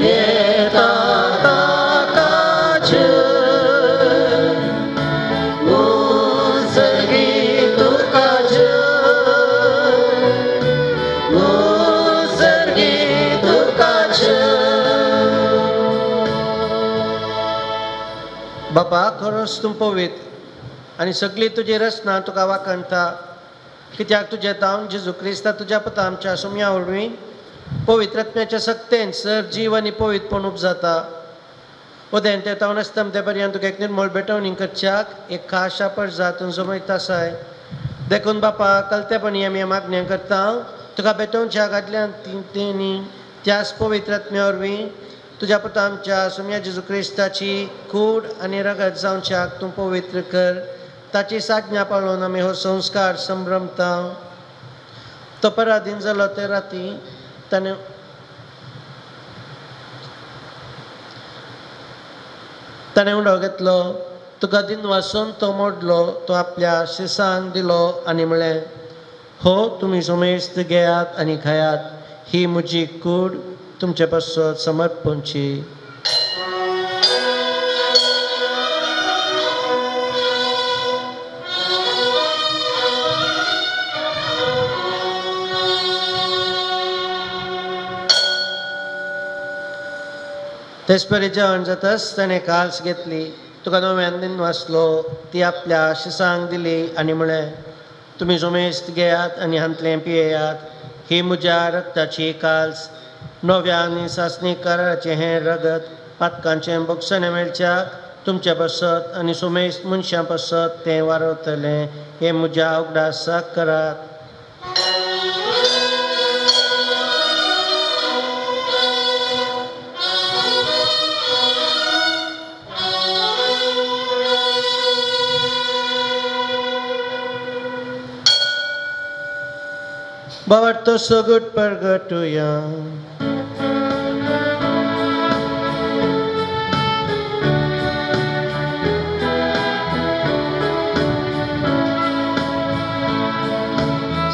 येता ताका जय, उत्सर्गी तुका जय, उत्सर्गी तुका जय. बापा खरोच तूं पवित्र आनी सगळी तुजी रचना तुका वाखाणता, कित्याक तुजें तावन जेजू क्रिस्ता तुज्या पुता आमच्या सुम्या वरवीं पवित्र आत्म्याच्या सक्तेन सर जीव आनी पवित्रपण उपजाता. उदें ते तावन आसता ते पर्यंत तुका एक निर्मळ भेटवणी करच्याक एक खाशा परजातून जमयता आसाय. देखून बापा कलतेपणी आमी मागण्या करता तुका भेटोवच्या गादल्यान तेणी त्याच पवित्र आत्म्या वरवीं तुज्या पुता आमच्या सुम्या जेजू क्रिस्ताची कूड आनी रगत जावच्याक तूं पवित्र कर. ताची साज्ञा पाळून आमी हो संस्कार संभ्रमता. तो पराधीन जालो ते राती ताणें ताणें उडो घेतलो, तुका दिनवासून तो मोडलो, तो आपल्या शिसांक दिलो आनी म्हळें, हो तुमी सुमेस्त घेयात आनी खायात, ही म्हजी कूड तुमचे पासत समर्पणची. तेच परी जेवण जातच ताणें काल्स घेतली, तुका नव्यान दिन वाचलो, ती आपल्या शिसांक दिली आनी म्हळें, तुमी सुमेस्त घेयात आनी हांतलें पियेयात, ही म्हज्या रक्ताची काल्स, नव्या आनी सासणी कराराचें हें रगत पातकांचें भोगसणें मेळच्याक तुमच्या पासत आनी सुमेस्त मनशां पासत तें वारवतलें. हें म्हज्या उगडासाक करात. बाबार्थ सगट परगटुया.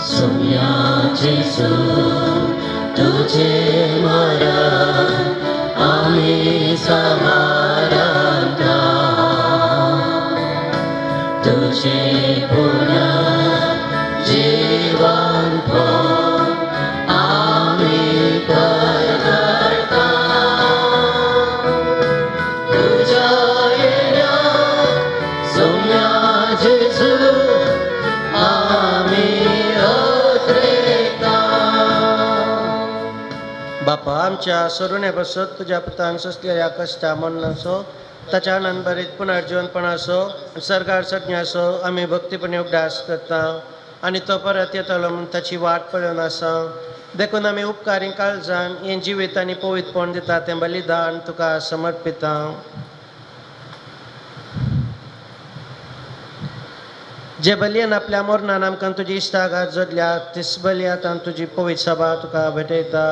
सोम्या जेजू तुझे मरण आमी समारंता, तुझे पुनर्जीवन आमी परगटा, तुझ्या येण्याक सोम्या जेजू आमी अत्रेता. बापा आमच्या सरुणे बसत तुज्या पुतान सोंसलेल्या कश्टा मरणाचो ताच्या आनंद पुनर्जीवनपणाचो सरकार सज्ञाचो आमी भक्तीपणी उगडास करता आनी तो परत येतलो म्हूण ताची वाट पळोवन आसा. देखून आमी उपकारी काळजान हें जिवीत आनी पवित्रपण दिता तें बलिदान तुका समर्पिता. जे बलयेन आपल्या मरणान आमकां तुजी इश्टागात जोडल्या तीच बली आतां तुजी पवित्र सभा तुका भेटयता.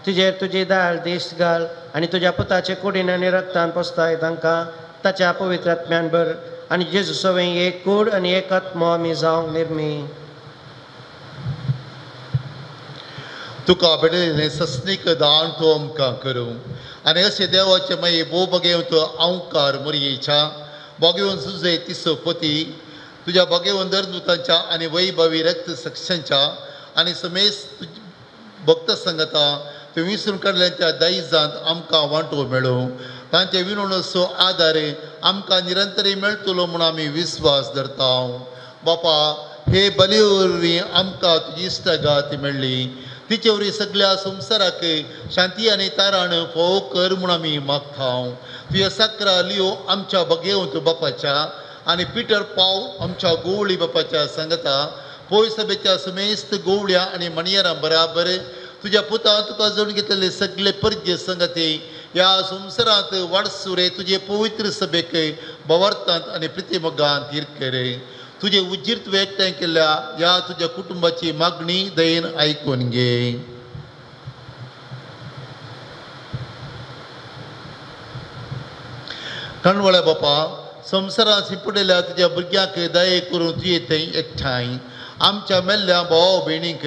तुजेर तुजी दाळ दिश्ट घाल आनी तुज्या पुताचे कुडीन आनी रक्तान पोसताय तांकां ताच्या पवित्र आत्म्यान भर आनी जेजू सवें एक कूड आनी एक आत्मो आमी जावंक निर्मी. तुका भेटयल्लें सस्नीक दान तूं आमकां करूं आनी अशें देवाचें मागीर भोव बगेवन तूं अंकार मोरयेच्या भोगेवन सुजय तिसो पती तुज्या भोगेवन दरदूतांच्या आनी वैभवी रक्त सक्षांच्या आनी समेस भक्त संगता तुवें विसरून काडल्यांच्या दायजांत आमकां वांटो मेळूं. तांचे विनवणेचो आदार आमकां निरंतरी मेळटलो म्हूण आमी विस्वास धरता. बापा हे बली वरवीं आमकां तुजी इश्टागात मेळ्ळी, तिचे वरवीं सगळ्या संवसाराक शांती आनी ताराण फोव कर म्हूण आमी मागता. तुज्या साकरा लियो आमच्या भगेवंत बापाच्या आनी पिटर पाव आमच्या गोवळी बापाच्या सांगता पोय सभेच्या समेस्त गोवळ्या आनी मणयेरां बराबर तुज्या पुतान तुका जोडून घेतलेले सगळे परजे संगती ह्या संवसारांत वाडसुरे तुजे पवित्र सभेक भवार्थांत आनी प्रितिमोगांत हिरकरे. तुजे उजीर तुवें एकठांय केल्ल्या ह्या तुज्या कुटुंबाची मागणी दयेन आयकून घे. कणवळ्या बापा संवसारांत शिंपडिल्ल्या तुज्या भुरग्यांक दये करून तुजे थंय एकठांय आमच्या मेल्ल्या भाव भयणींक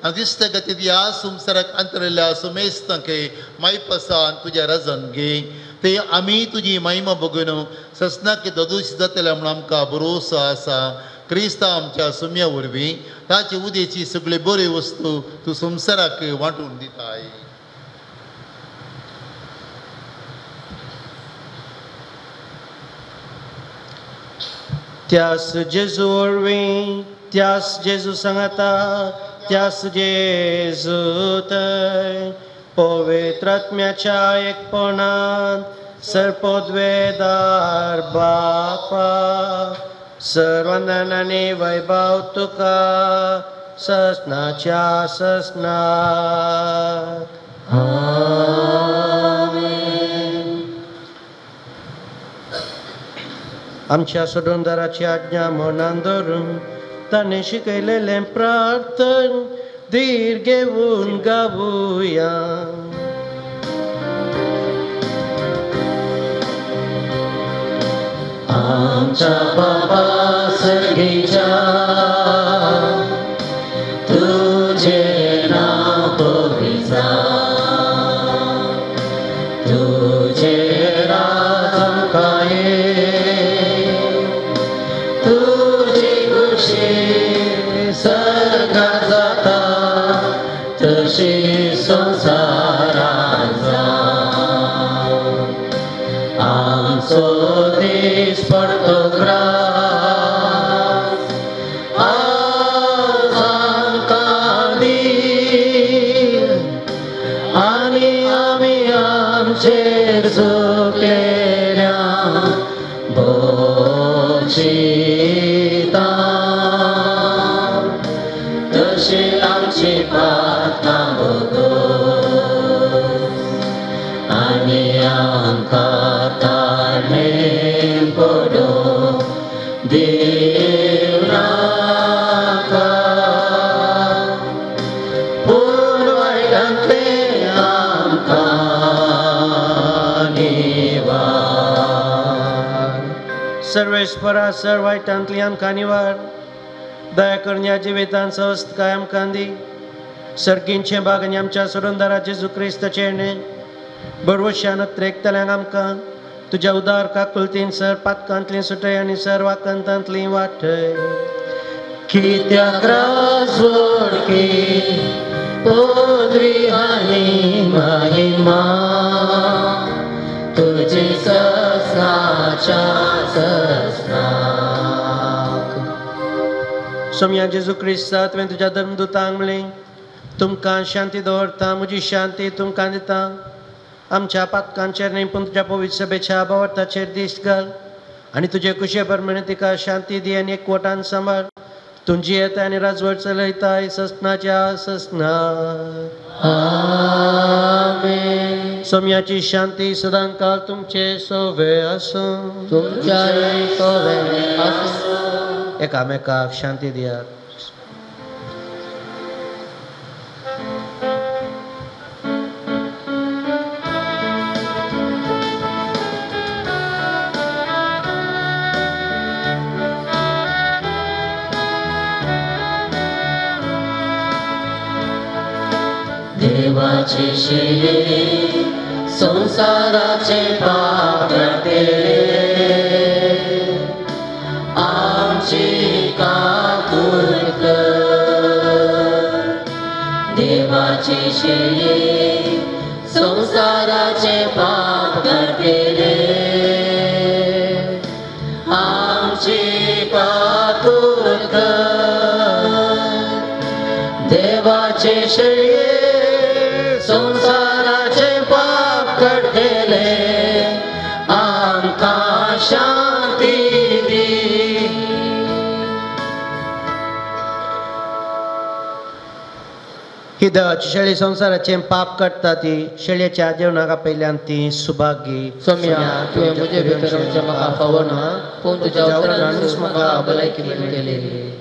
आनी दिसता खातीर ह्या संवसाराक अंतरल्या सुमेस्तांक मायपासान तुज्या रजन घे ते आमी तुजी महिमा बघून ससनाक ददोश जातले म्हूण आमकां भरोसो आसा. क्रिस्ता आमच्या सुम्या वरवीं ताचे उदेची सगळी बरी वस्तू तूं संवसाराक वांटून दिताय. त्यास जेजू वरवीं, त्यास जेजू सांगाता, त्यास जेजू थंय पवित्र आत्म्याच्या एकपणान सर्पोद्वेदार बापा सर्वंदन आनी वैभव तुका ससनाच्या ससनाक. आमच्या सोडूनदाराची आज्ञा मनान धरून ताणें शिकयलेलें प्रार्थन धीर घेवन गावुया. आमच्या बाबा सर्गीच्या तुझे नाव पवित्र जावं, तुझे राज आमकां येवं, तुजी खुशी सर्गात जाता तशी संवसारांत जावं. आमचो दीस पडतो ग्रास आज आमकां दी आनी आमी आमचेर चुकलेल्या बोगशिता तशी आमची पातकां बोगस आनी आमकां ताळमेळ पडूं दिवं नाका, पूण वायटांतलें आमकां निवार. सर्वेस्परा सर वायटांतली आमकां निवार, दया करून ह्या जिवितांत सवस्तकाय आमकां दी. सर्गींचें भाग आनी आमच्या सोडूनदारा जेजू क्रिस्ताचें बरवशान अत्रेकतल्यांक आमकां तुज्या उदार काकुळतीन सर पातकांतली सुटय आनी सर वाकंतांतली वाटय. कित्याक राजवडकी पदवी आनी महिमा तुजी ससनाच्या ससनाक. सोम्या जेजू क्रिस्ता तुवें तुज्या धर्मदुतांक म्हणलें, तुमकां शांती दवरता, म्हजी शांती तुमकां दिता. आमच्या पातकांचेर न्हय पूण तुज्या पवित्र सभेच्या भावार्थाचेर दीस घाल आनी तुजे कुशे प्रमाणे तिका शांती दी आनी एकवटान सांबाळ. तुजी येता आनी राजवट चलयताय ससनाच्या ससनाक. आमेन. सोम्याची शांती सदांकाळ तुमचे सोवे आसूं. तुमच्याय सोवे आसूं. एकामेकाक शांती दियात. देवाचे शिरे संसाराचे पाप काडटले, आमची काकूळ कर. देवाचे शिरे संसाराचे पाप काडटले, आमची काकूळ कर. देवाचे शिरे संसाराचे पाप काडटले, आमकां शांती दी. ही देवाची शेळी संवसाराचें पाप काडटा ती शेळयेच्या जेवणाक आपयल्यान ती सुभागी. सोम्या तुवें म्हजे भितर येवचें म्हाका फावो ना, पूण तुज्या उतरानूच म्हाका भलायकी मेळटली.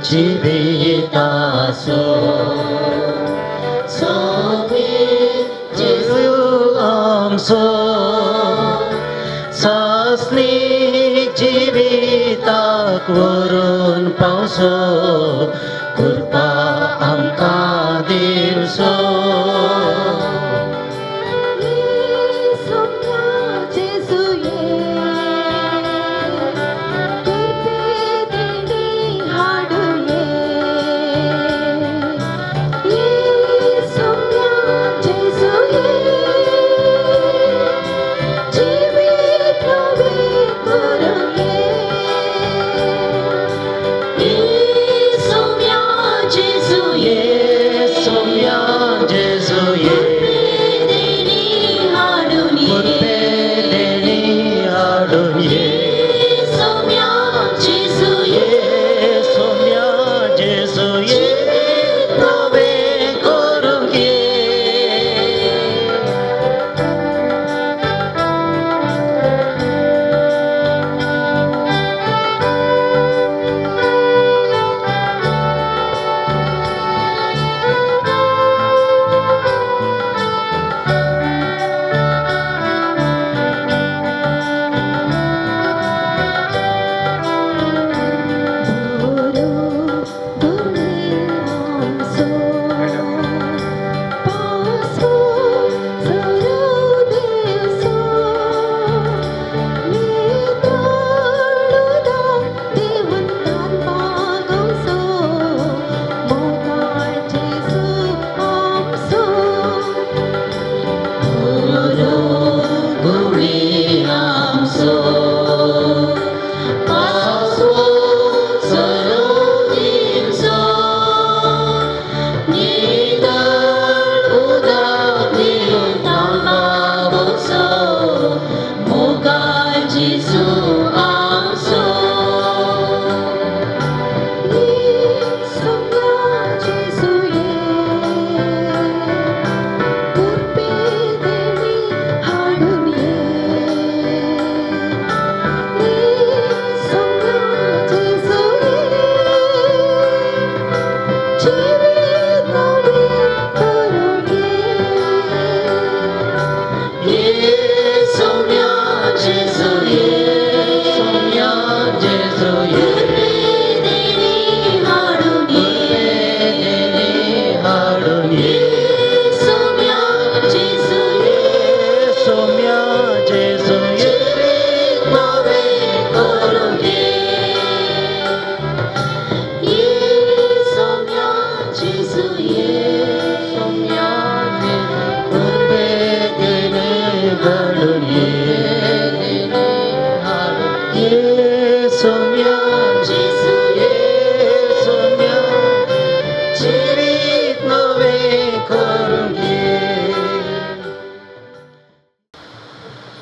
जिविताचो सोमी जेजू आमचो सासणीक जिविताक व्हरून पावसो कृपा आमकां दिवचो.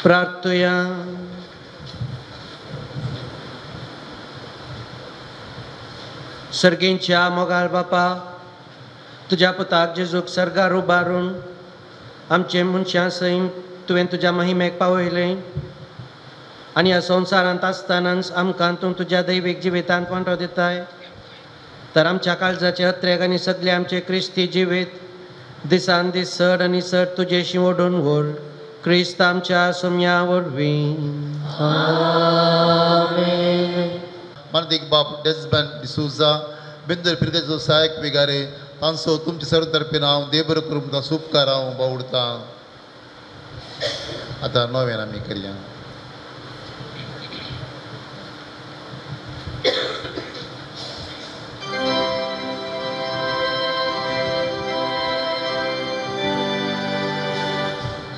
प्रार्थुया. सर्गींच्या मोगाळ बापा, तुज्या पुताक जेजूक सर्गार उबारून आमचे मनशां सैम तुवें तुज्या महिमेक पावयलें आनी ह्या संवसारांत आसतनाच आमकां तूं तुज्या दैवीक जिवितांत वांटो दिताय, तर आमच्या काळजाचे अत्रेक आनी सगळे आमचे क्रिस्ती जिवीत दिसान दीस चड आनी चड तुजेशी ओडून व्हर. क्रिस्त आमच्या सोम्या वरवीं. आमेन. मानदीक बाप डेजबन डिसूजा बिंदर फिरगेचो सहायक विगारे तांचो तुमचे सर्व तर्फेन हांव देव बरो करूं तुमकां उपकार हांव बावडता. आतां नव्यान आमी करया.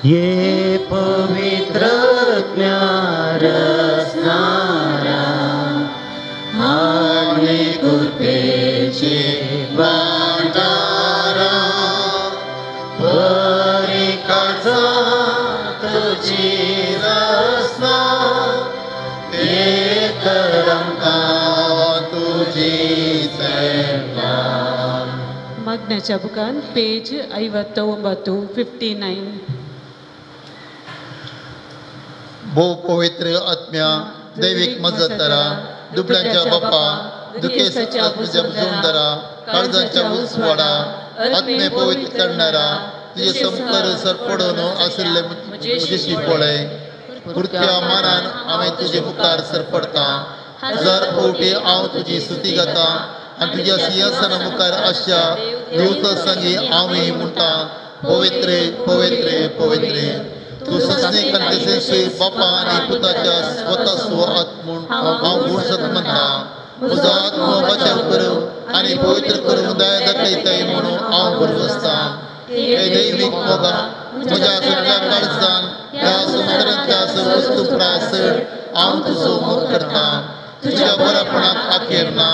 ये पवित्र ज्ञानरसनारा आणि कृपेचे भंडारा परिकाचा तुझी रसना ते तरंगा तुझी सेवा. मागण्याच्या बुकान पेज 59 59. भोव पवित्र आत्म्या दैवीक मजतरा दुबळ्यांच्या बाप्पा दुखेसाच्या बुजवणारा, काळजाच्या उजवाडा, आत्मे पवित्र करणारा, तुझे संकर सरपडून आशिल्ले म्हजेशी पळय. पुरत्या मानान हांवें तुजे मुखार सरपडटा. हजार फावटी हांव तुजी स्तुती गाता आनी तुज्या सिंहासना मुखार आसच्या देवता संगी हांव म्हणटा, पवित्र पवित्र पवित्र. तूं सस्नीक आनी तशेंच बापा आनी पुताच्या स्वता स्व आत्मून हांव गूण सत म्हणटा. म्हजो आत्मो बचाव करूं आनी पवित्र करूं दया दाखयताय म्हणून हांव भरवसता. हे दैवीक मोगा म्हज्या सगळ्या काळजान ह्या संवसारांतल्या सर्व वस्तू प्रास हांव तुजो मोग करता. तुज्या बरेपणाक अखेर ना,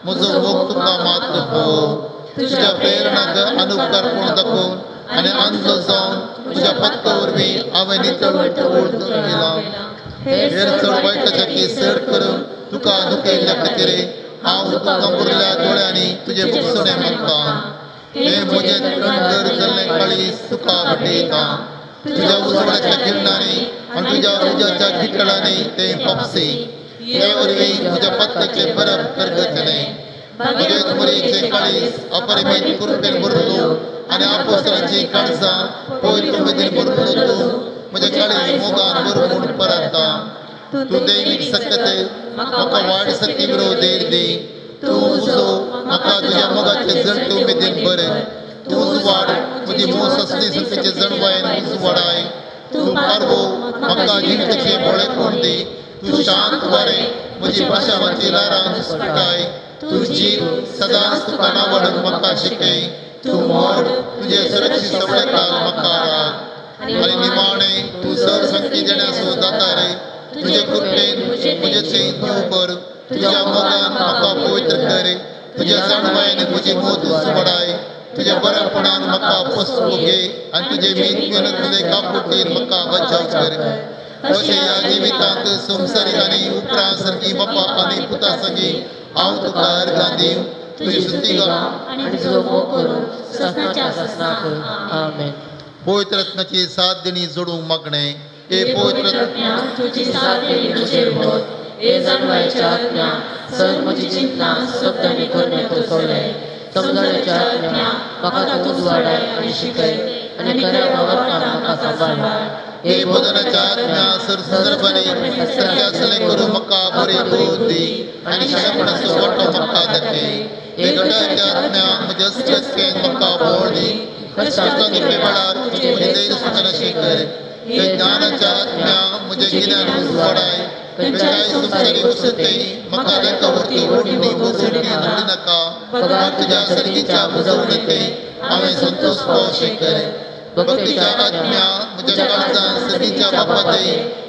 म्हजो मोग तुका मात्र पळोव. तुज्या प्रेरणाक अनुपकारपण दाखोवन आनी अंध जावन तुज्या पत्ता वरवीं हांवें नितळ केला. हेर चड वायटाच्या केस चड करून तुका दुखयल्ल्या खातीर हांव तुका उरल्या दोळ्यांनी तुजें भोगसणें मागता. हें म्हजें थंड जाल्लें काळीज तुका भेटयता. तुज्या उजवाडाच्या किरणांनी आनी तुज्या उज्याच्या किटळांनी तें पापसी. हे वरवीं म्हज्या पत्त्याचें बरप करगतलें. म्हजें मुरेचें काळीज अपरिमीत कृपेन भरलो आनी आपोस्तलांचीं काळजां पवित्र उमेदीन भरलो तूं म्हजें काळीज मोगान भर म्हूण परता. तूं दैवीक सकत म्हाका वाड शक्ती विरोध धैर्य दी. तूं उजो म्हाका तुज्या मोगाचे जळते उमेदीन भर. तूं उजवाड म्हजी मोस असली शक्तीचे जणवायन उजवाडाय. तूं पारवो म्हाका जिविताचें बोळेपण दी. तूं शांत वारें म्हजी भाशावाची ल्हारां घुस्पटाय. तूं जीव सदांच तुका नांवाडून म्हाका शिकय. तूं मोड तुजें सुरक्षीत सगळे काल म्हाका राख. आनी निमाणें तूं सर संकी देण्याचो दाता रे. तुजे कृपेन म्हजें थंय दिव कर. तुज्या मोगान म्हाका पवित्र कर. तुज्या जाणवायेन म्हजी मोत उजवाडाय. तुज्या बरेपणान म्हाका पोसको घे आनी तुजे मीत काकुटीन म्हाका बचाव कर. अशें ह्या जिवितांत संवसारीक आनी उपरांत सारकी बापा आनी पुता संगी हांव तुका अर्गां दिवं. तुजी स्तुती गा आनी तुजो मोग करूं ससनाच्या ससनाक. आमेन. पवित्र आत्म्याची साथ देणी जोडूंक मागणें. हे पवित्र आत्म्या तुजी साथ देणी म्हजेर वत. हे जाणवायेच्या आत्म्या सर म्हजी चिंतना शब्दांनी करणे तूं सोडले. समजण्याच्या आत्म्या म्हाका तूं उजवाडाय आनी शिकय आनी खऱ्या वावरतान म्हाका सांबाळ. हे बोधनाच्या आत्म्या सर संदर्भांनी सारकें आसलें करूं म्हाका बरी बोध दी आनी शाणेपणाचो वांटो म्हाका दाखय. हे घटाच्या आत्म्या म्हज्या अस्वस्थेन म्हाका बोळ दी. कश्टां दुखणे वेळार म्हजें धैर्य सुचनाशें कर. हे ज्ञानाच्या आत्म्या म्हजें गिन्यान उजवाडाय. खंयच्याय संवसारीक वस्तूंतय म्हाका लेखा वरती ओडणी बुजवणी जोडी नाका. बगर तुज्या सर्गीच्या बुजवणेंतय हांवें संतोश पावशें कर. भक्तीच्या आत्म्या म्हज्या काळजान सर्गीच्या बापातय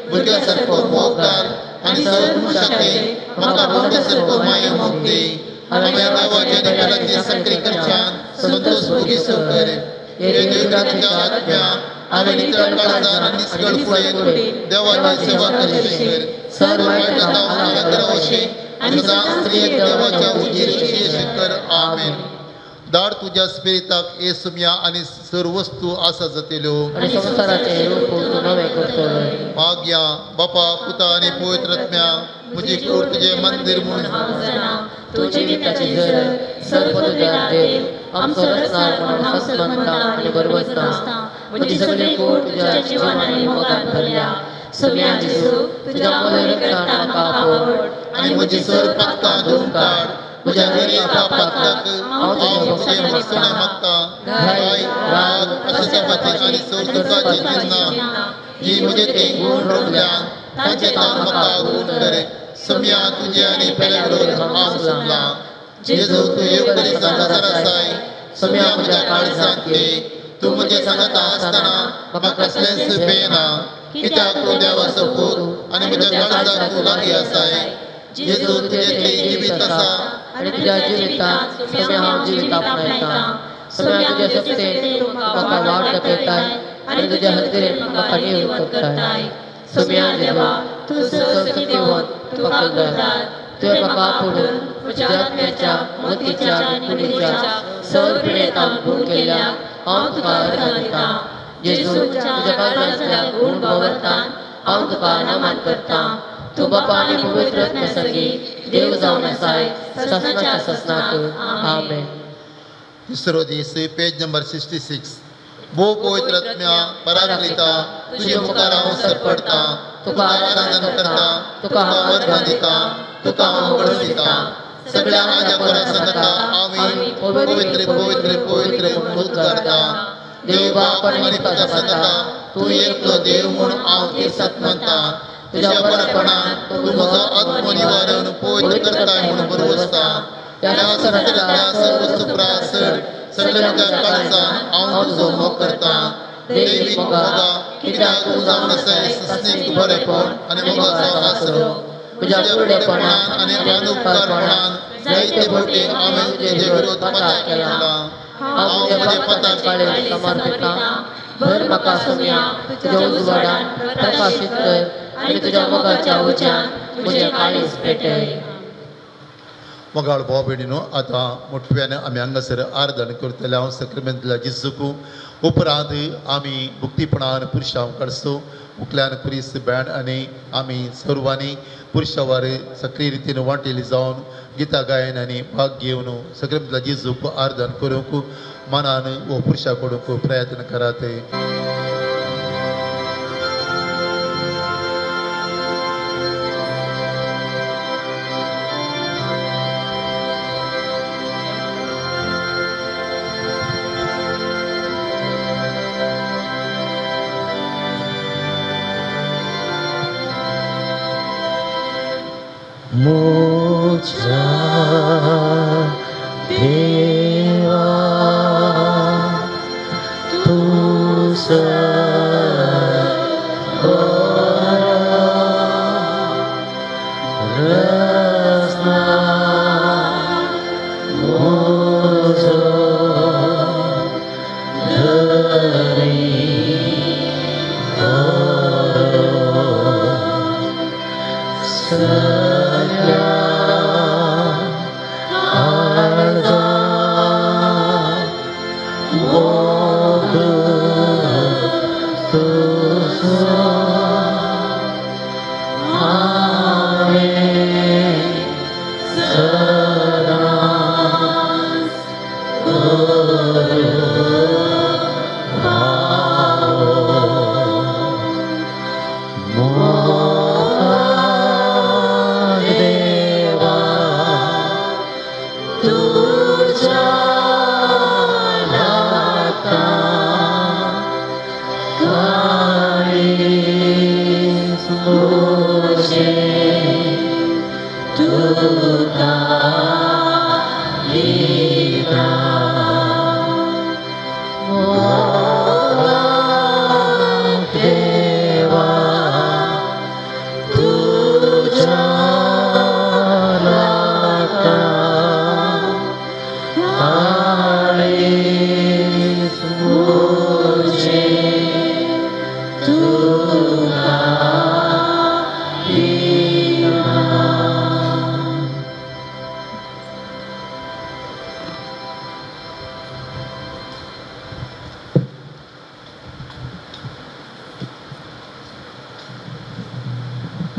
भुरग्या सारको मोग घाल आनी सर मनशाकय म्हाका भोंवते सारको माये मोग दी. हांवें देवाच्या निकालाची सक्री करच्यान संतोश भोगीसो कर. हे देवताच्या आत्म्या हांवें नितळ काळजान आनी निस्कळ फुडें देवाची सेवा करची कर. सर वायट जावन करावशें आनी सदांच स्त्रियेक देवाच्या उजीर अशें कर. आमेन. दाड तुज्या स्पिरिताक हे सुम्या आनी सर्व वस्तू आसा जातल्यो. आनी संवसाराचें रूप तूं नवें करतलो. मागया बापा पुता आनी पवित्र आत्म्या म्हजी कूड तुजें मंदीर म्हूण तूं जिविताची झर सर्वपदुदार देव आमचो रचणार म्हणून हांव सत मानता आनी भरवसता. म्हजी सगळी कूड तुज्या जिवान आनी मोगान भरल्या. सोम्या जेजू तुज्या मोगान रगतान म्हाका आवड आनी म्हजी सर पातकां धुवन काड. म्हज्या गरीब पातकाक हांव तुजें भोगसणें मागता. घाय राग पश्चातापाची आनी सर दुखाची चिन्नां जी म्हजे थंय गूण रोमल्यान तांचे ताण म्हाका गूण कर. सम्या तुजे आनी पेल्या विरोध हांव सुटलां. जेजू तूं येवकरी सांगातार आसाय. सम्या म्हज्या काळजांत घे. तूं म्हजें सांगाता आसतना म्हाका कसलेंच बेना. कित्याक तूं देवाचो पूत आनी म्हज्या काळजाक तूं लागीं आसाय. जेजू तुजें थंय जिवीत आसा आनी तुज्या जिवितांत सम्या हांव जिवीत आपणायता. सम्या तुज्या शक्तेन तूं म्हाका वाट दाखयताय आनी तुज्या हजेरेन म्हाका निवळ करताय. सोम्या देवा तूं सर्वशक्तिवंत तूं काकुळदार. तुवें म्हाका आपोवन म्हज्या आत्म्याच्या मतीच्या आनी कुडीच्या सर पिडेतांक गूण केल्या हांव तुका अर्गां दितां. जेजू तुज्या काळजांतल्या गूण वावरतान हांव तुका नमन करतां. तूं बापा आनी पवित्र आत्म्या संगी देव जावन आसाय ससनाच्या ससनाक. आमेन. तिसरो दीस, पेज नंबर 66. भो पवित्र आत्म्या पराकलिता, तुजे मुखार हांव सरपडटा, तुका आराधन करता, तुका हांव वर्गां दिता, तुका हांव गळसिता. सगळ्या आज्या कोरा सांगता आमी पवित्र पवित्र पवित्र म्हूण उद्गारता. देव बाप आनी पुता सांगता तूं एकलो देव म्हूण हांव तिर्सात मानता. तुज्या बरेपणान तूं म्हजो आत्मो निवारण पवित्र करताय म्हूण बरवसता. ह्या संवसारांतल्या सर्व सुप्रा सगळ्या म्हज्या काळजान हांव तुजो मोग करता. देवी मोगा, कित्याक तूं जावन आसाय सस्नीक बरेपण आनी मोगाचो आसरो. तुज्या फुडेपणान आनी अनुपकारपणान जायते फावटी हांवें तुजे विरोध पताक केला. हांव म्हज्या पताक काळें समर्पिता. भर म्हाका सोम्या तुज्या उजवाडान प्रकाशीत कर आनी तुज्या मोगाच्या उज्यान म्हजें काळीज पेटय. मोगाळ भाव भयणीनो, आतां मोठव्यान आमी हांगासर आराधन करतले हांव सक्रमेंतल्या जेजूक. उपरांत आमी भक्तीपणान पुरशांव काडसो. मुखल्यान खुरीस बँड आनी आमी सर्वांनी पुरशावार सक्रीय रितीन वांटेली जावन गितां गायन आनी भाग घेवन सक्रमेंतल्या जेजूक आराधन करूंक मनान वो पुरशा करूंक प्रयत्न करात. म्हज्या देवा तूं रसना म्हजो धरी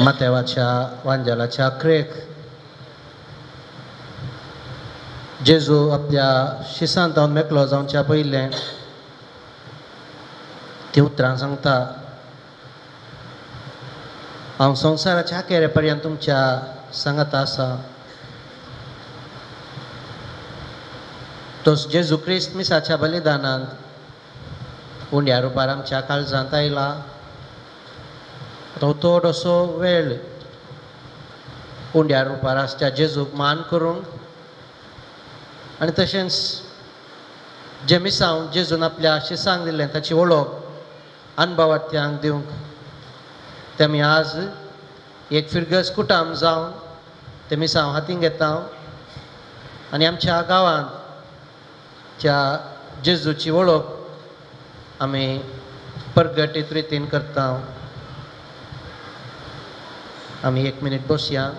मातेवाच्या वांजेलाच्या अखेरेक जेजू आपल्या शिसांत जावन मेकळो जावच्या पयलें ती उतरां सांगता, हांव संवसाराच्या अखेरे पर्यंत तुमच्या सांगात आसा. तो जेजू क्रिस्त मिसाच्या बलिदानांत उंड्या रुपार आमच्या काळजांत आयला. तो थोडोसो वेळ उंड्या रुपार आसच्या जेजूक मान करूंक आनी तशेंच जें मिसांव जेजून आपल्या शिसांक दिल्लें ताची वळख अणभवार्थ्यांक दिवंक ते आमी आज एक फिरगज कुटाम जावन ते मिसांव हातीन घेता आनी आमच्या गांवांत त्या जेजूची वळख आमी परगटीत रितीन करता. आमी एक मिनीट बसया.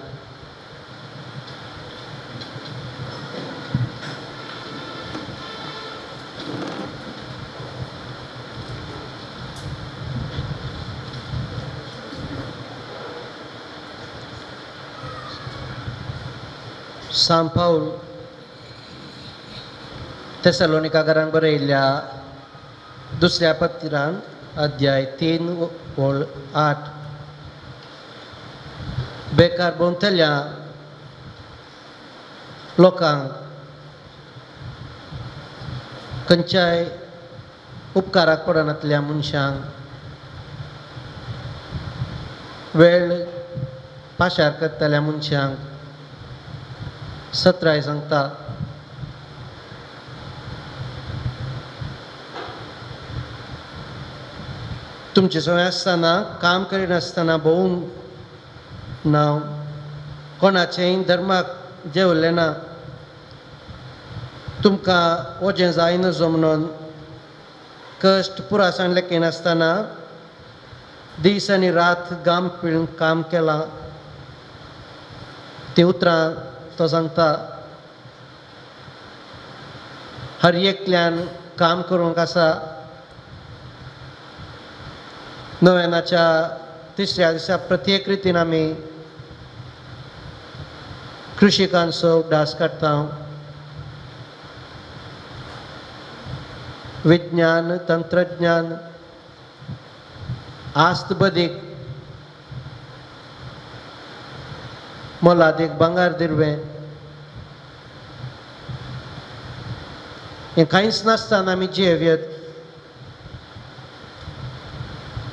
सांत पावल तेसलोनिका घरांत बरयल्ल्या दुसऱ्या पत्रांत अध्याय 3:8 बेकार भोंवतल्या लोकांक खंयच्याय उपकाराक पडनातल्या मनशांक वेळ पाशार करतल्या मनशांक सत्राय सांगता. तुमचे सगळें आसतना काम करिनासतना भोवून ना, कोणाचेय धर्माक जेवलें ना, तुमकां वजें जायना म्हणून कश्ट पुरासाण लेखिनासतना दीस आनी रात गाम पिळून काम केलां. ती उतरां तो सांगता. हर एकल्यान काम करूंक आसा. नव्यानाच्या तिसऱ्या दिसा प्रत्येक रितीन आमी कृषिकांचो उगडास काडटा. विज्ञान, तंत्रज्ञान, आस्त बदीक मोलादीक भांगर दिरवें हें कांयच नासतना आमी जियेवयत,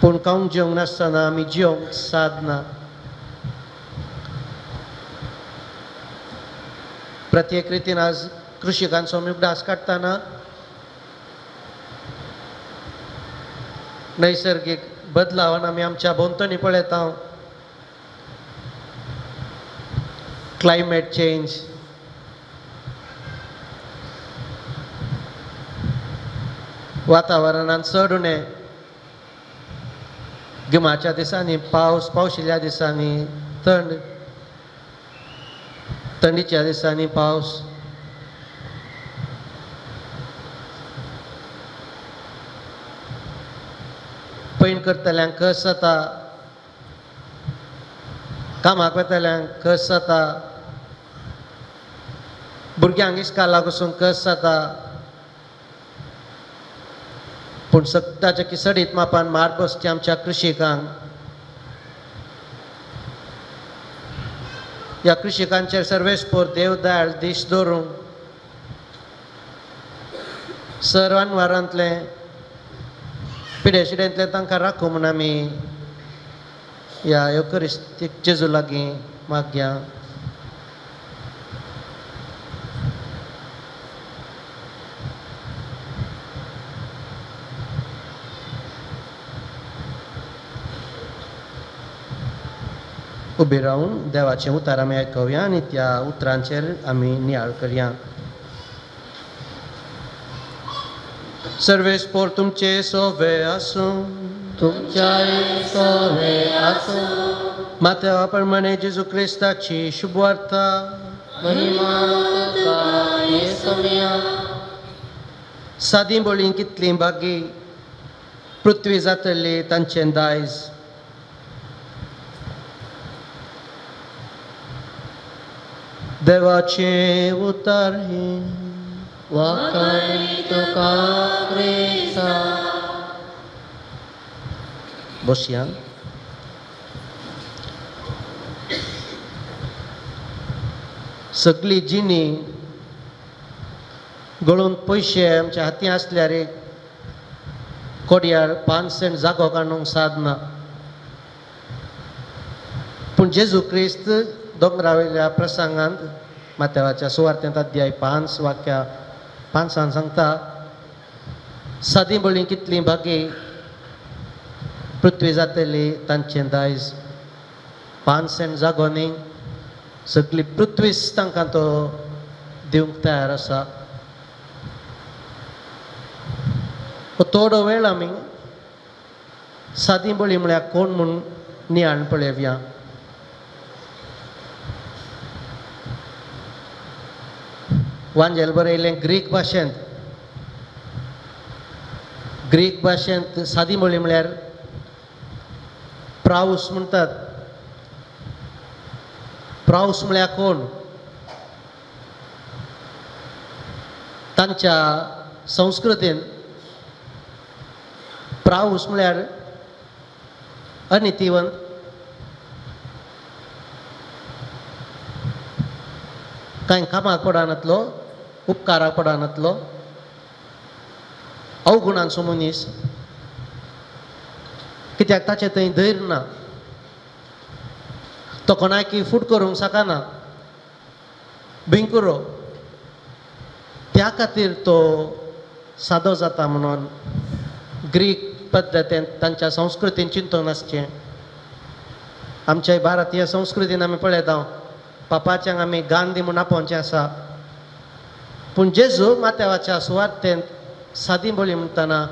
पूण खावंक जेवंक नासतना आमी जियोंक सादना. प्रत्येक रितीन आज कृषिकांचो आमी उगडास काडटना नैसर्गीक बदलावान आमी आमच्या भोंवतणी पळयता. क्लायमेट चेंज, वातावरणान चड उणें, गिमाच्या दिसांनी पावस, पावशिल्ल्या दिसांनी थंड, थंडीच्या दिसांनी पावस. पैण करतल्यांक कस जाता, कामाक वतल्यांक कस जाता, भुरग्यांक इस्कालाक वचूंक कस जाता, पूण सत्ताच्या किसडीत मापान मार बसची आमच्या कृषिकांक. ह्या कृषिकांचेर सर्वेस्पोर देव दयाळ दीस दवरूंक सर्वांवारांतलें पिडेशिडेंतलें तांकां राखूं म्हूण आमी ह्या येवकरिस्तीक जेजू लागीं मागया. उबी रावन देवाचें उतार आमी आयकुया आनी त्या उतरांचेर आमी नियाळ करया. सर्वेस्पोर तुमचे सोवे आसूं, तुमच्याय सोवे आसूं. मात्या प्रमाणे जेजू क्रिस्ताची शुभवार्ता. महिमा तुका येसुम्या. सादी बोळी कितली भागी पृथ्वी जातली तांचें दायज. देवाचें उतार हें. वाखाणी तुका क्रिस्ता. बसया. सगळी जिणी गळून पयशे आमच्या हाती आसल्यार एक कोडयार 5 सेंट जागो काडूंक सादना, पूण जेजू क्रिस्त दोंगरावयल्या प्रसंगांत मात्यावाच्या सुवार्तेंत अध्याय 5 वाक्या 5 सांगता, सादी बळी कितली भागी पृथ्वी जातली तांचें दायज. 5 सेंट जागो न्ही, सगळी पृथ्वीच तांकां तो दिवंक तयार आसा. थोडो वेळ आमी सादी बळी म्हळ्यार कोण म्हूण नियाळ पळोवया. वांजेल बरयलें ग्रीक भाशेंत. ग्रीक भाशेंत सादी बळी म्हळ्यार प्राऊस म्हणटात. प्राऊस म्हळ्यार कोण? तांच्या संस्कृतीन प्राऊस म्हळ्यार अनितीवंत, कांय कामाक पडनातलो, उपकाराक पडनातलो, अवगुणांचो मनीस, कित्याक ताचें थंय धैर्य ना, तो कोणाकी फूट करूंक शकना, भिंकुरो, त्या खातीर तो सादो जाता म्हणून ग्रीक पद्दतीन तांच्या संस्कृतीन चिंतून आसचें. आमच्या भारतीय संस्कृतीन आमी पळयता पापाच्यांक आमी गांधी म्हूण आपोवचें आसा, पूण जेजू माथ्यावाच्या सुवार्तेंत सादी बोली म्हणटना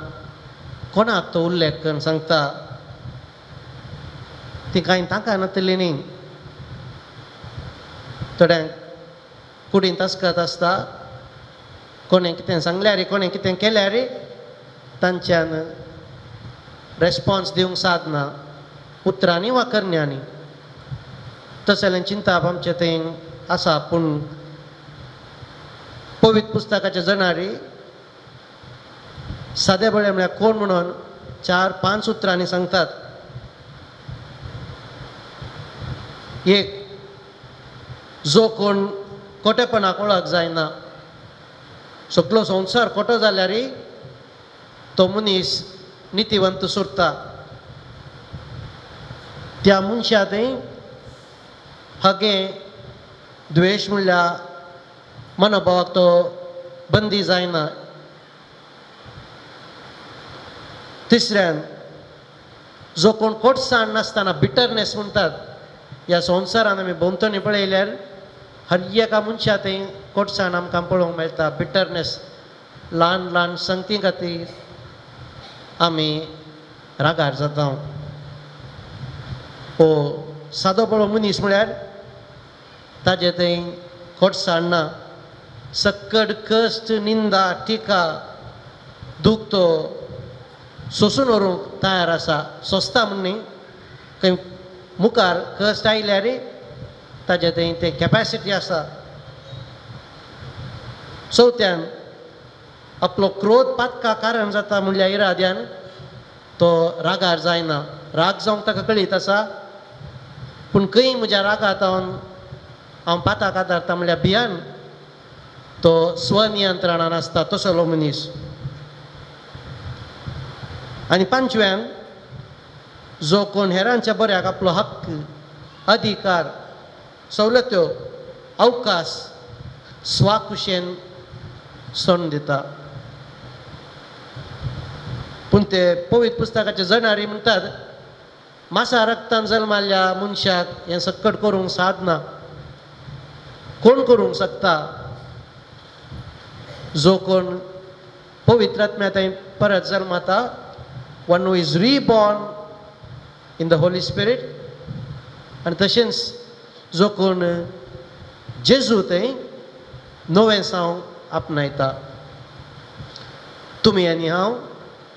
कोणाक तो उल्लेख करून सांगता ती कांय तांकां नातली न्ही. थोड्यांक कुडींत आसकत आसता, कोणें कितें सांगल्यार कोणें कितें केल्यार तांच्यान रेस्पोन्स दिवंक सादना उतरांनी वा करण्यांनी. तशें चिंताप आमचें थंय आसा, पूण पवित्र पुस्तकाचे जणारी सादे बळे म्हळ्यार कोण म्हणून 4-5 उतरांनी सांगतात. एक, जो कोण खोटेपणाक वळख जायना, सगलो संवसार खोटो जाल्यार तो मनीस नितीवंत सोडटा. त्या मनशा थंय हागे द्वेश म्हणल्यार मनोभावाक तो बंदी जायना. तिसऱ्यान, जो कोण कोटसाण नासतना बिटरनेस म्हणटात, ह्या संवसारान आमी भोंवतणी पळयल्यार हर एका मनशा थंय कोटसाण आमकां पळोवंक मेळटा. बिटरनेस ल्हान ल्हान संगती खातीर आमी रागार जाता. हो सादो बळो मनीस म्हळ्यार ताजे थंय कोटसाण ना, सक्कड कश्ट निंदा टिका दूख तो सोंसून व्हरूंक तयार आसा. सोंसता म्हूण न्ही, खंय मुखार कश्ट आयल्यार ताजे थंय तें कॅपेसिटी आसा. चवथ्यान, आपलो क्रोध पातका कारण जाता म्हणल्या इराद्यान तो रागार जायना. राग जावंक ताका कळीत आसा, पूण खंय म्हज्या रागात हांव पाताक आदारता म्हणल्यार भियान तो स्वनियंत्रणान आसता तसलो मनीस. आनी पांचव्यान, जो कोण हेरांच्या बऱ्याक आपलो हक्क, अधिकार, सवलत्यो, अवकाश स्वाकुशेन सोडून दिता. पूण ते पवित्र पुस्तकाचे जणारी म्हणटात मासा रक्तान जल्माल्ल्या मनशाक हें सक्कड करूंक सादना. कोण करूंक शकता? जो कोण पवित्र आत्म्या थंय परत जल्माता, one who is reborn in the Holy Spirit. आनी तशेंच जो कोण जेजू थंय नवें साव आपणायता. तुमी आनी हांव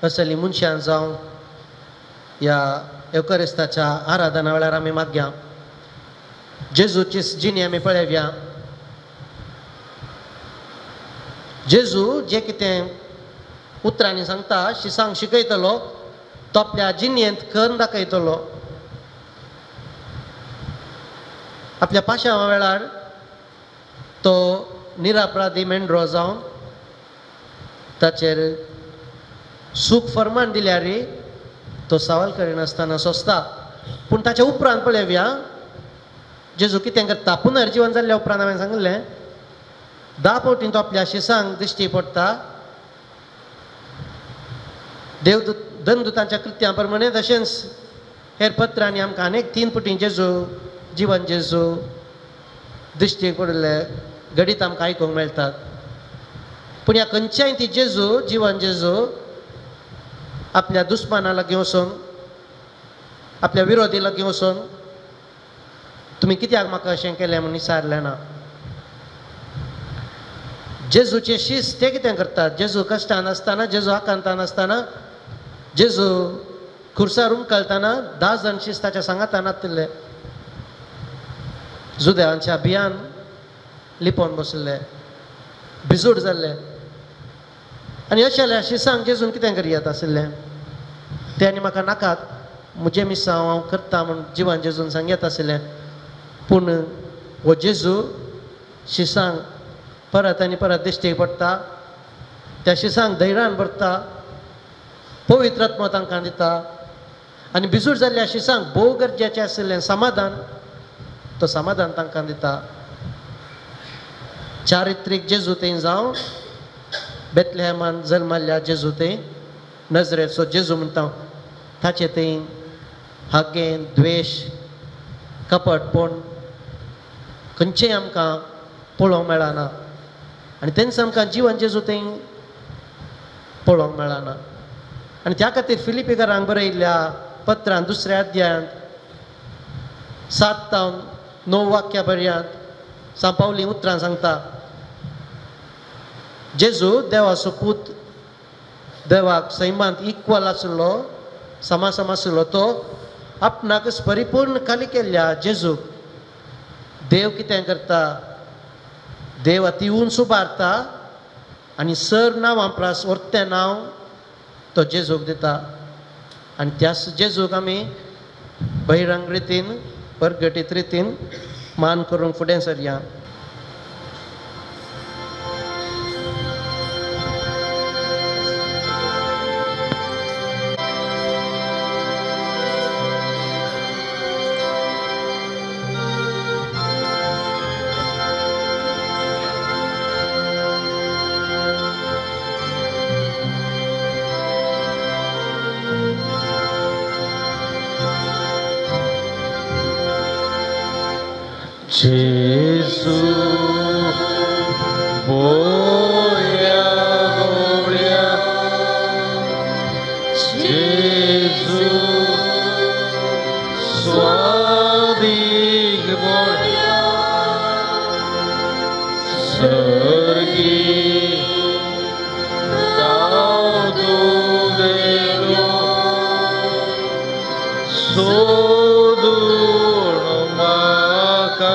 असली मनशां जावं ह्या एवकरिस्ताच्या आराधना वेळार आमी मागया, जेजूची जिणी आमी पळोवया. जेजू जें कितें उतरांनी सांगता, शिसांक शिकयतलो, तो आपल्या जिणेंत करून दाखयतलो. आपल्या पाशांवा वेळार तो निरापराधी मेंढरो जावन ताचेर सूख फर्मान दिल्यार तो सवाल करिनासतना सोंसता. पूण ताच्या उपरांत पळोवया जेजू कितें करता. पुनर्जिवन जाल्ल्या उपरांत हांवें सांगिल्लें 10 फावटीं तो आपल्या शिसांक दिश्टी पडटा. देवदूत धनदूतांच्या कृत्यां प्रमाणे तशेंच हेर पत्रांनी आमकां अनेक 3 फावटीं जेजू जिवन जेजू दिश्टी पडिल्ले घडीत आमकां आयकूंक मेळटात. पूण ह्या खंयच्याय ती जेजू जिवन जेजू आपल्या दुस्माना लागीं वचून, आपल्या विरोधी लागीं वचून तुमी कित्याक म्हाका अशें केलें म्हूण विचारलें ना. जेजूचे शीस ते कितें करतात? जेजू कश्टान आसतना, जेजू आकांतान आसतना, जेजू खुर्सार उमकलतना 10 जाण शीस ताच्या सांगातान आसले, जुदेवांच्या भियान लिपोवन बशिल्ले, भिजूड जाल्ले. आनी अशें जाल्यार शिसांक जेजून कितें करयात आशिल्लें तें आनी म्हाका नाकात म्हजें मिसांव हांव करता म्हूण जिवान जेजून सांगयत आशिल्लें. पूण हो जेजू शिसांक परत आनी परत दिश्टीक पडटा, त्या शिसांक धैर्यान भरता, पवित्र आत्मो तांकां दिता आनी भिजूड जाल्ल्या शिसांक भोव गरजेचें आशिल्लें समाधान, तो समाधान तांकां दिता. चारित्रीक जेजू थंय जावं बेतलेहमान जल्मल्ल्या जेजू थंय नजरेचो जेजू म्हणटा ताचे थंय हागें द्वेश कपटपण खंयचें आमकां पळोवंक मेळना आनी तेंच आमकां जिवन जेजू थंय पळोवंक मेळना. आनी त्या खातीर फिलिपीकरांक बरयल्ल्या पत्रान दुसऱ्या अध्यायांत 7 ते 9 वाक्या पर्यंत सांत पावली उतरां सांगता, जेजू देवाचो पूत, देवाक सैमांत इक्वल आशिल्लो, समासम आशिल्लो, तो आपणाकच परिपूर्ण खाली केल्ल्या जेजूक देव कितें करता, देव अती उंच उबारता आनी सर नांवां प्रास वरतें नांव तो जेजूक दिता. आनी त्याच जेजूक आमी बहिरंग रितीन परगटीत रितीन मान करूंक फुडें सरया. Gesù, voia, gloria, Gesù, sua di gloria, sorgi, daudu delo, sodur maka.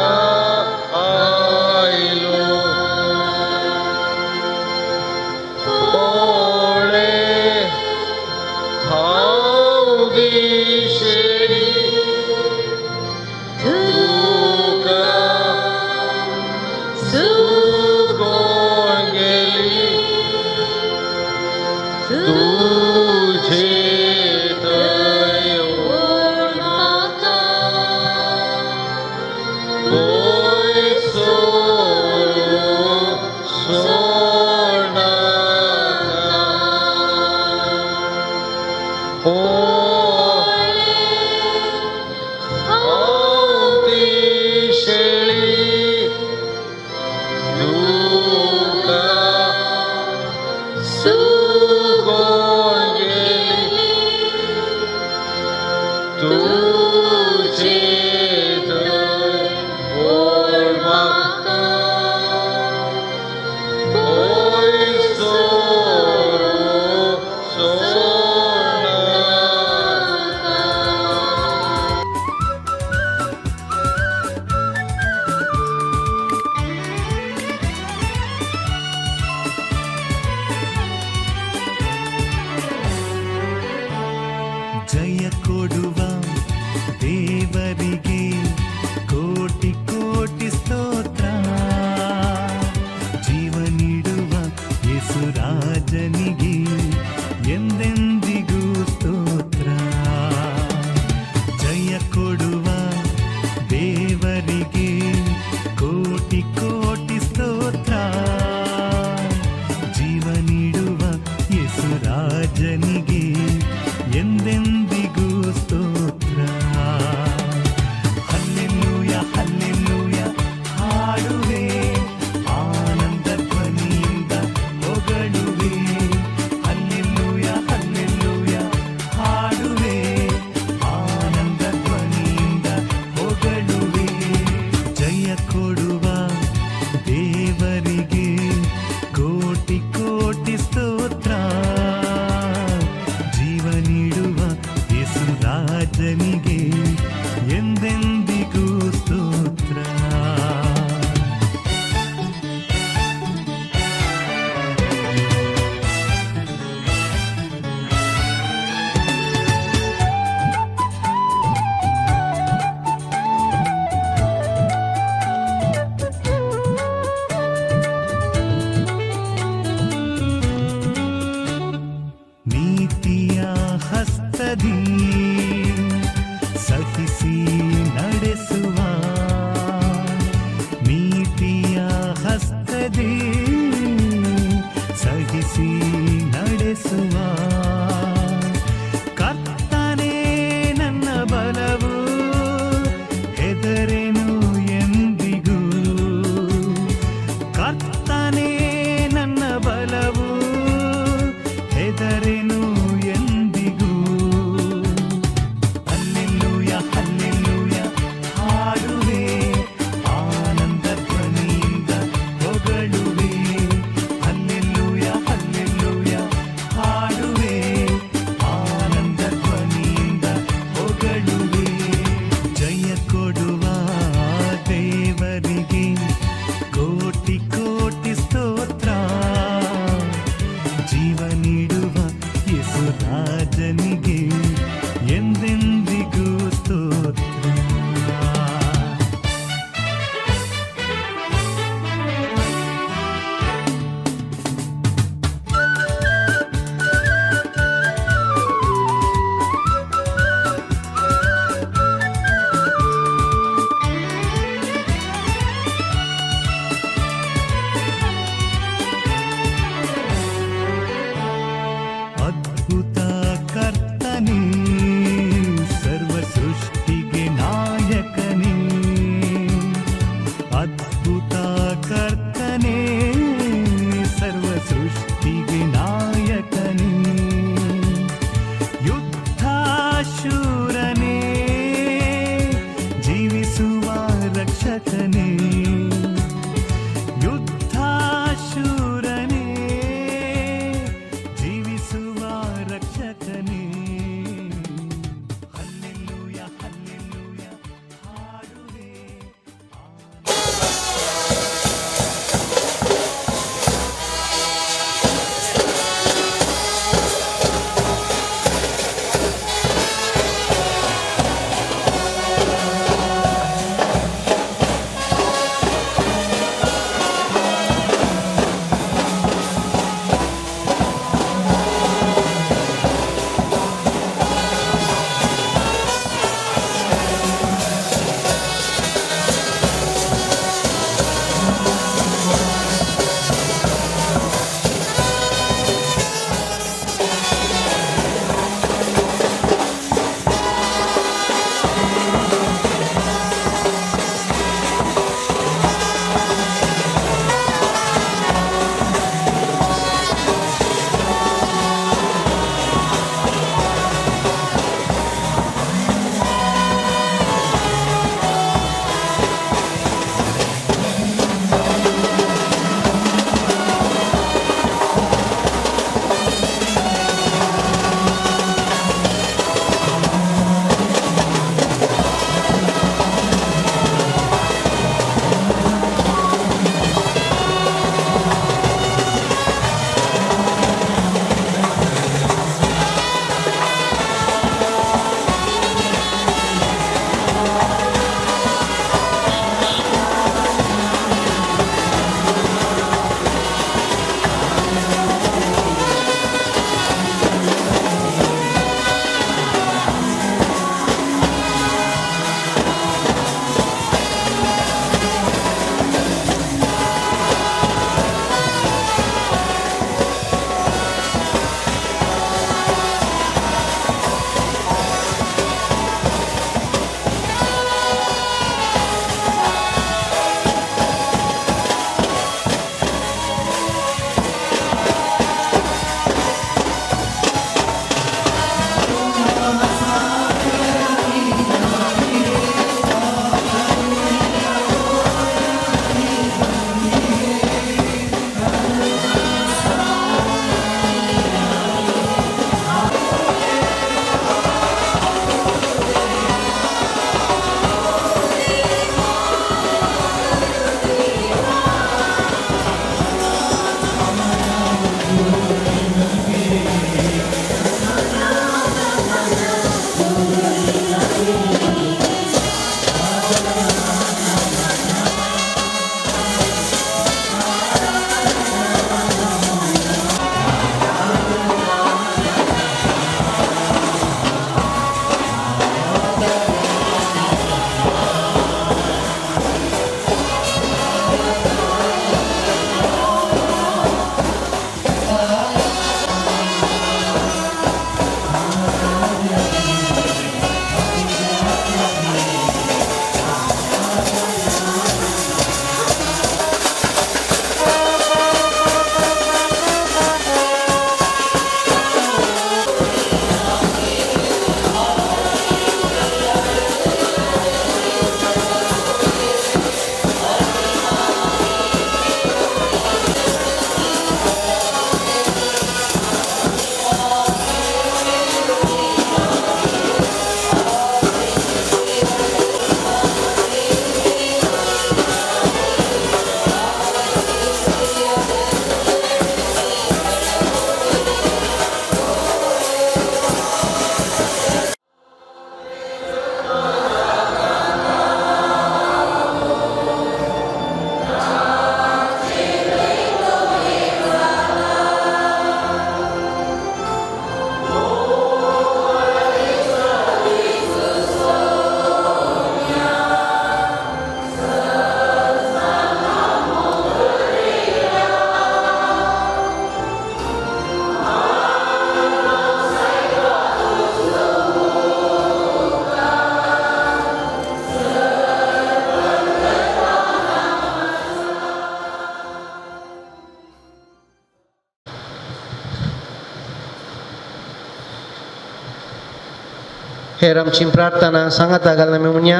हेर आमची प्रार्थना सांगाता घालून आमी म्हणया.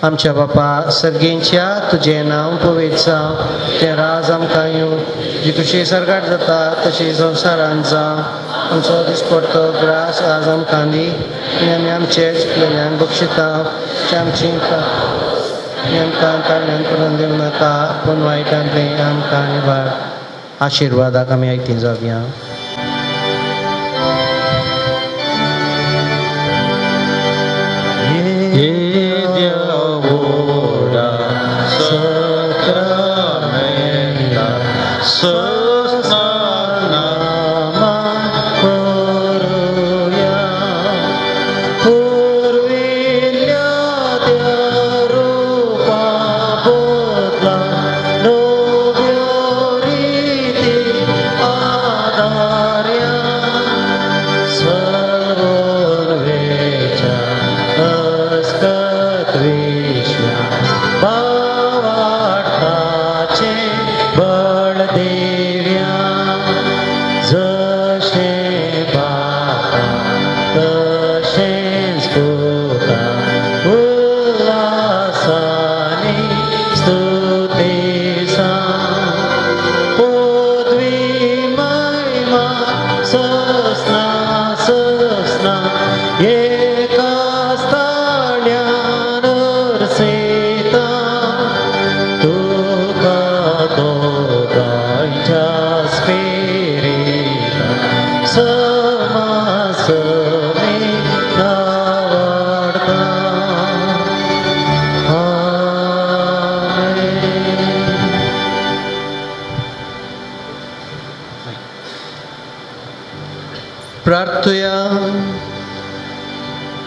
आमच्या बापा सर्गेंच्या तुजें नांव पवित्र जावं, तें राज आमकां येवं, जी खुशी सर्गात जाता तशी संवसारांत जावं. आमचो दिसपडतो ग्रास आज आमकां दी आनी आमी आमचे चुकलेल्यांक बक्षिता, आमची आमकां ताळ्यान पडून दिवं नाका, पूण वायटांतलें आमकां निवार. आशिर्वादाक आमी आयती जावया.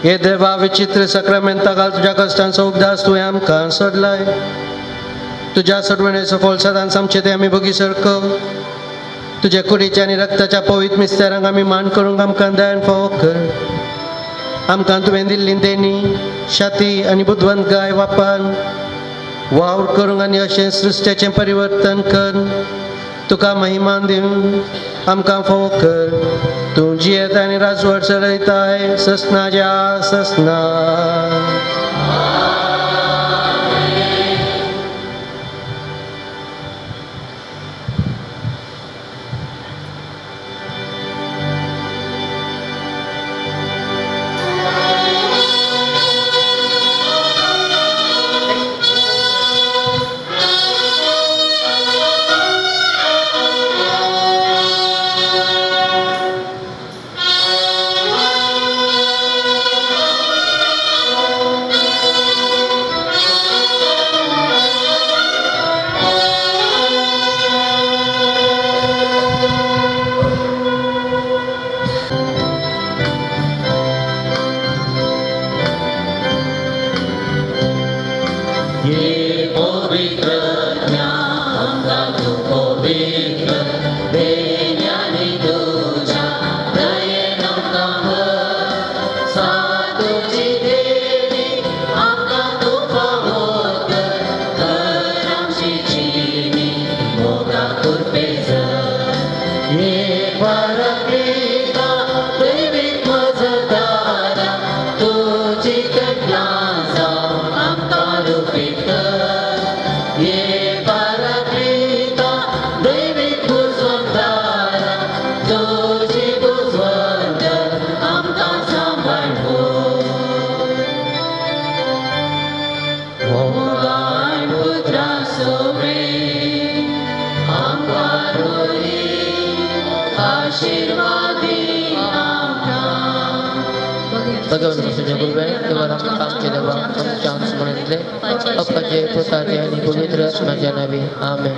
हे देवा, विचित्र सक्रामेंता घाल तुज्या कश्टांचो उगदास तुवें आमकां सोडलाय. तुज्या सोडवणेचो फल सदांच आमचे ते आमी भोगी सरको. तुज्या कुडीच्या आनी रक्ताच्या पवित्र मिस्तेरांक आमी मान करूंक आमकां दयान फावो कर. आमकां तुवें दिल्ली देणी, शाती आनी बुदवंत गाय वापरून वावर करूंक आनी अशें सृश्टेचें परिवर्तन कर. तुका महिमान दिवन आमकां फावो कर. तूं जियेता आनी राजवट चलयताय ससनाच्या ससना. पवित्र आत्म्याच्या नावे आमेन.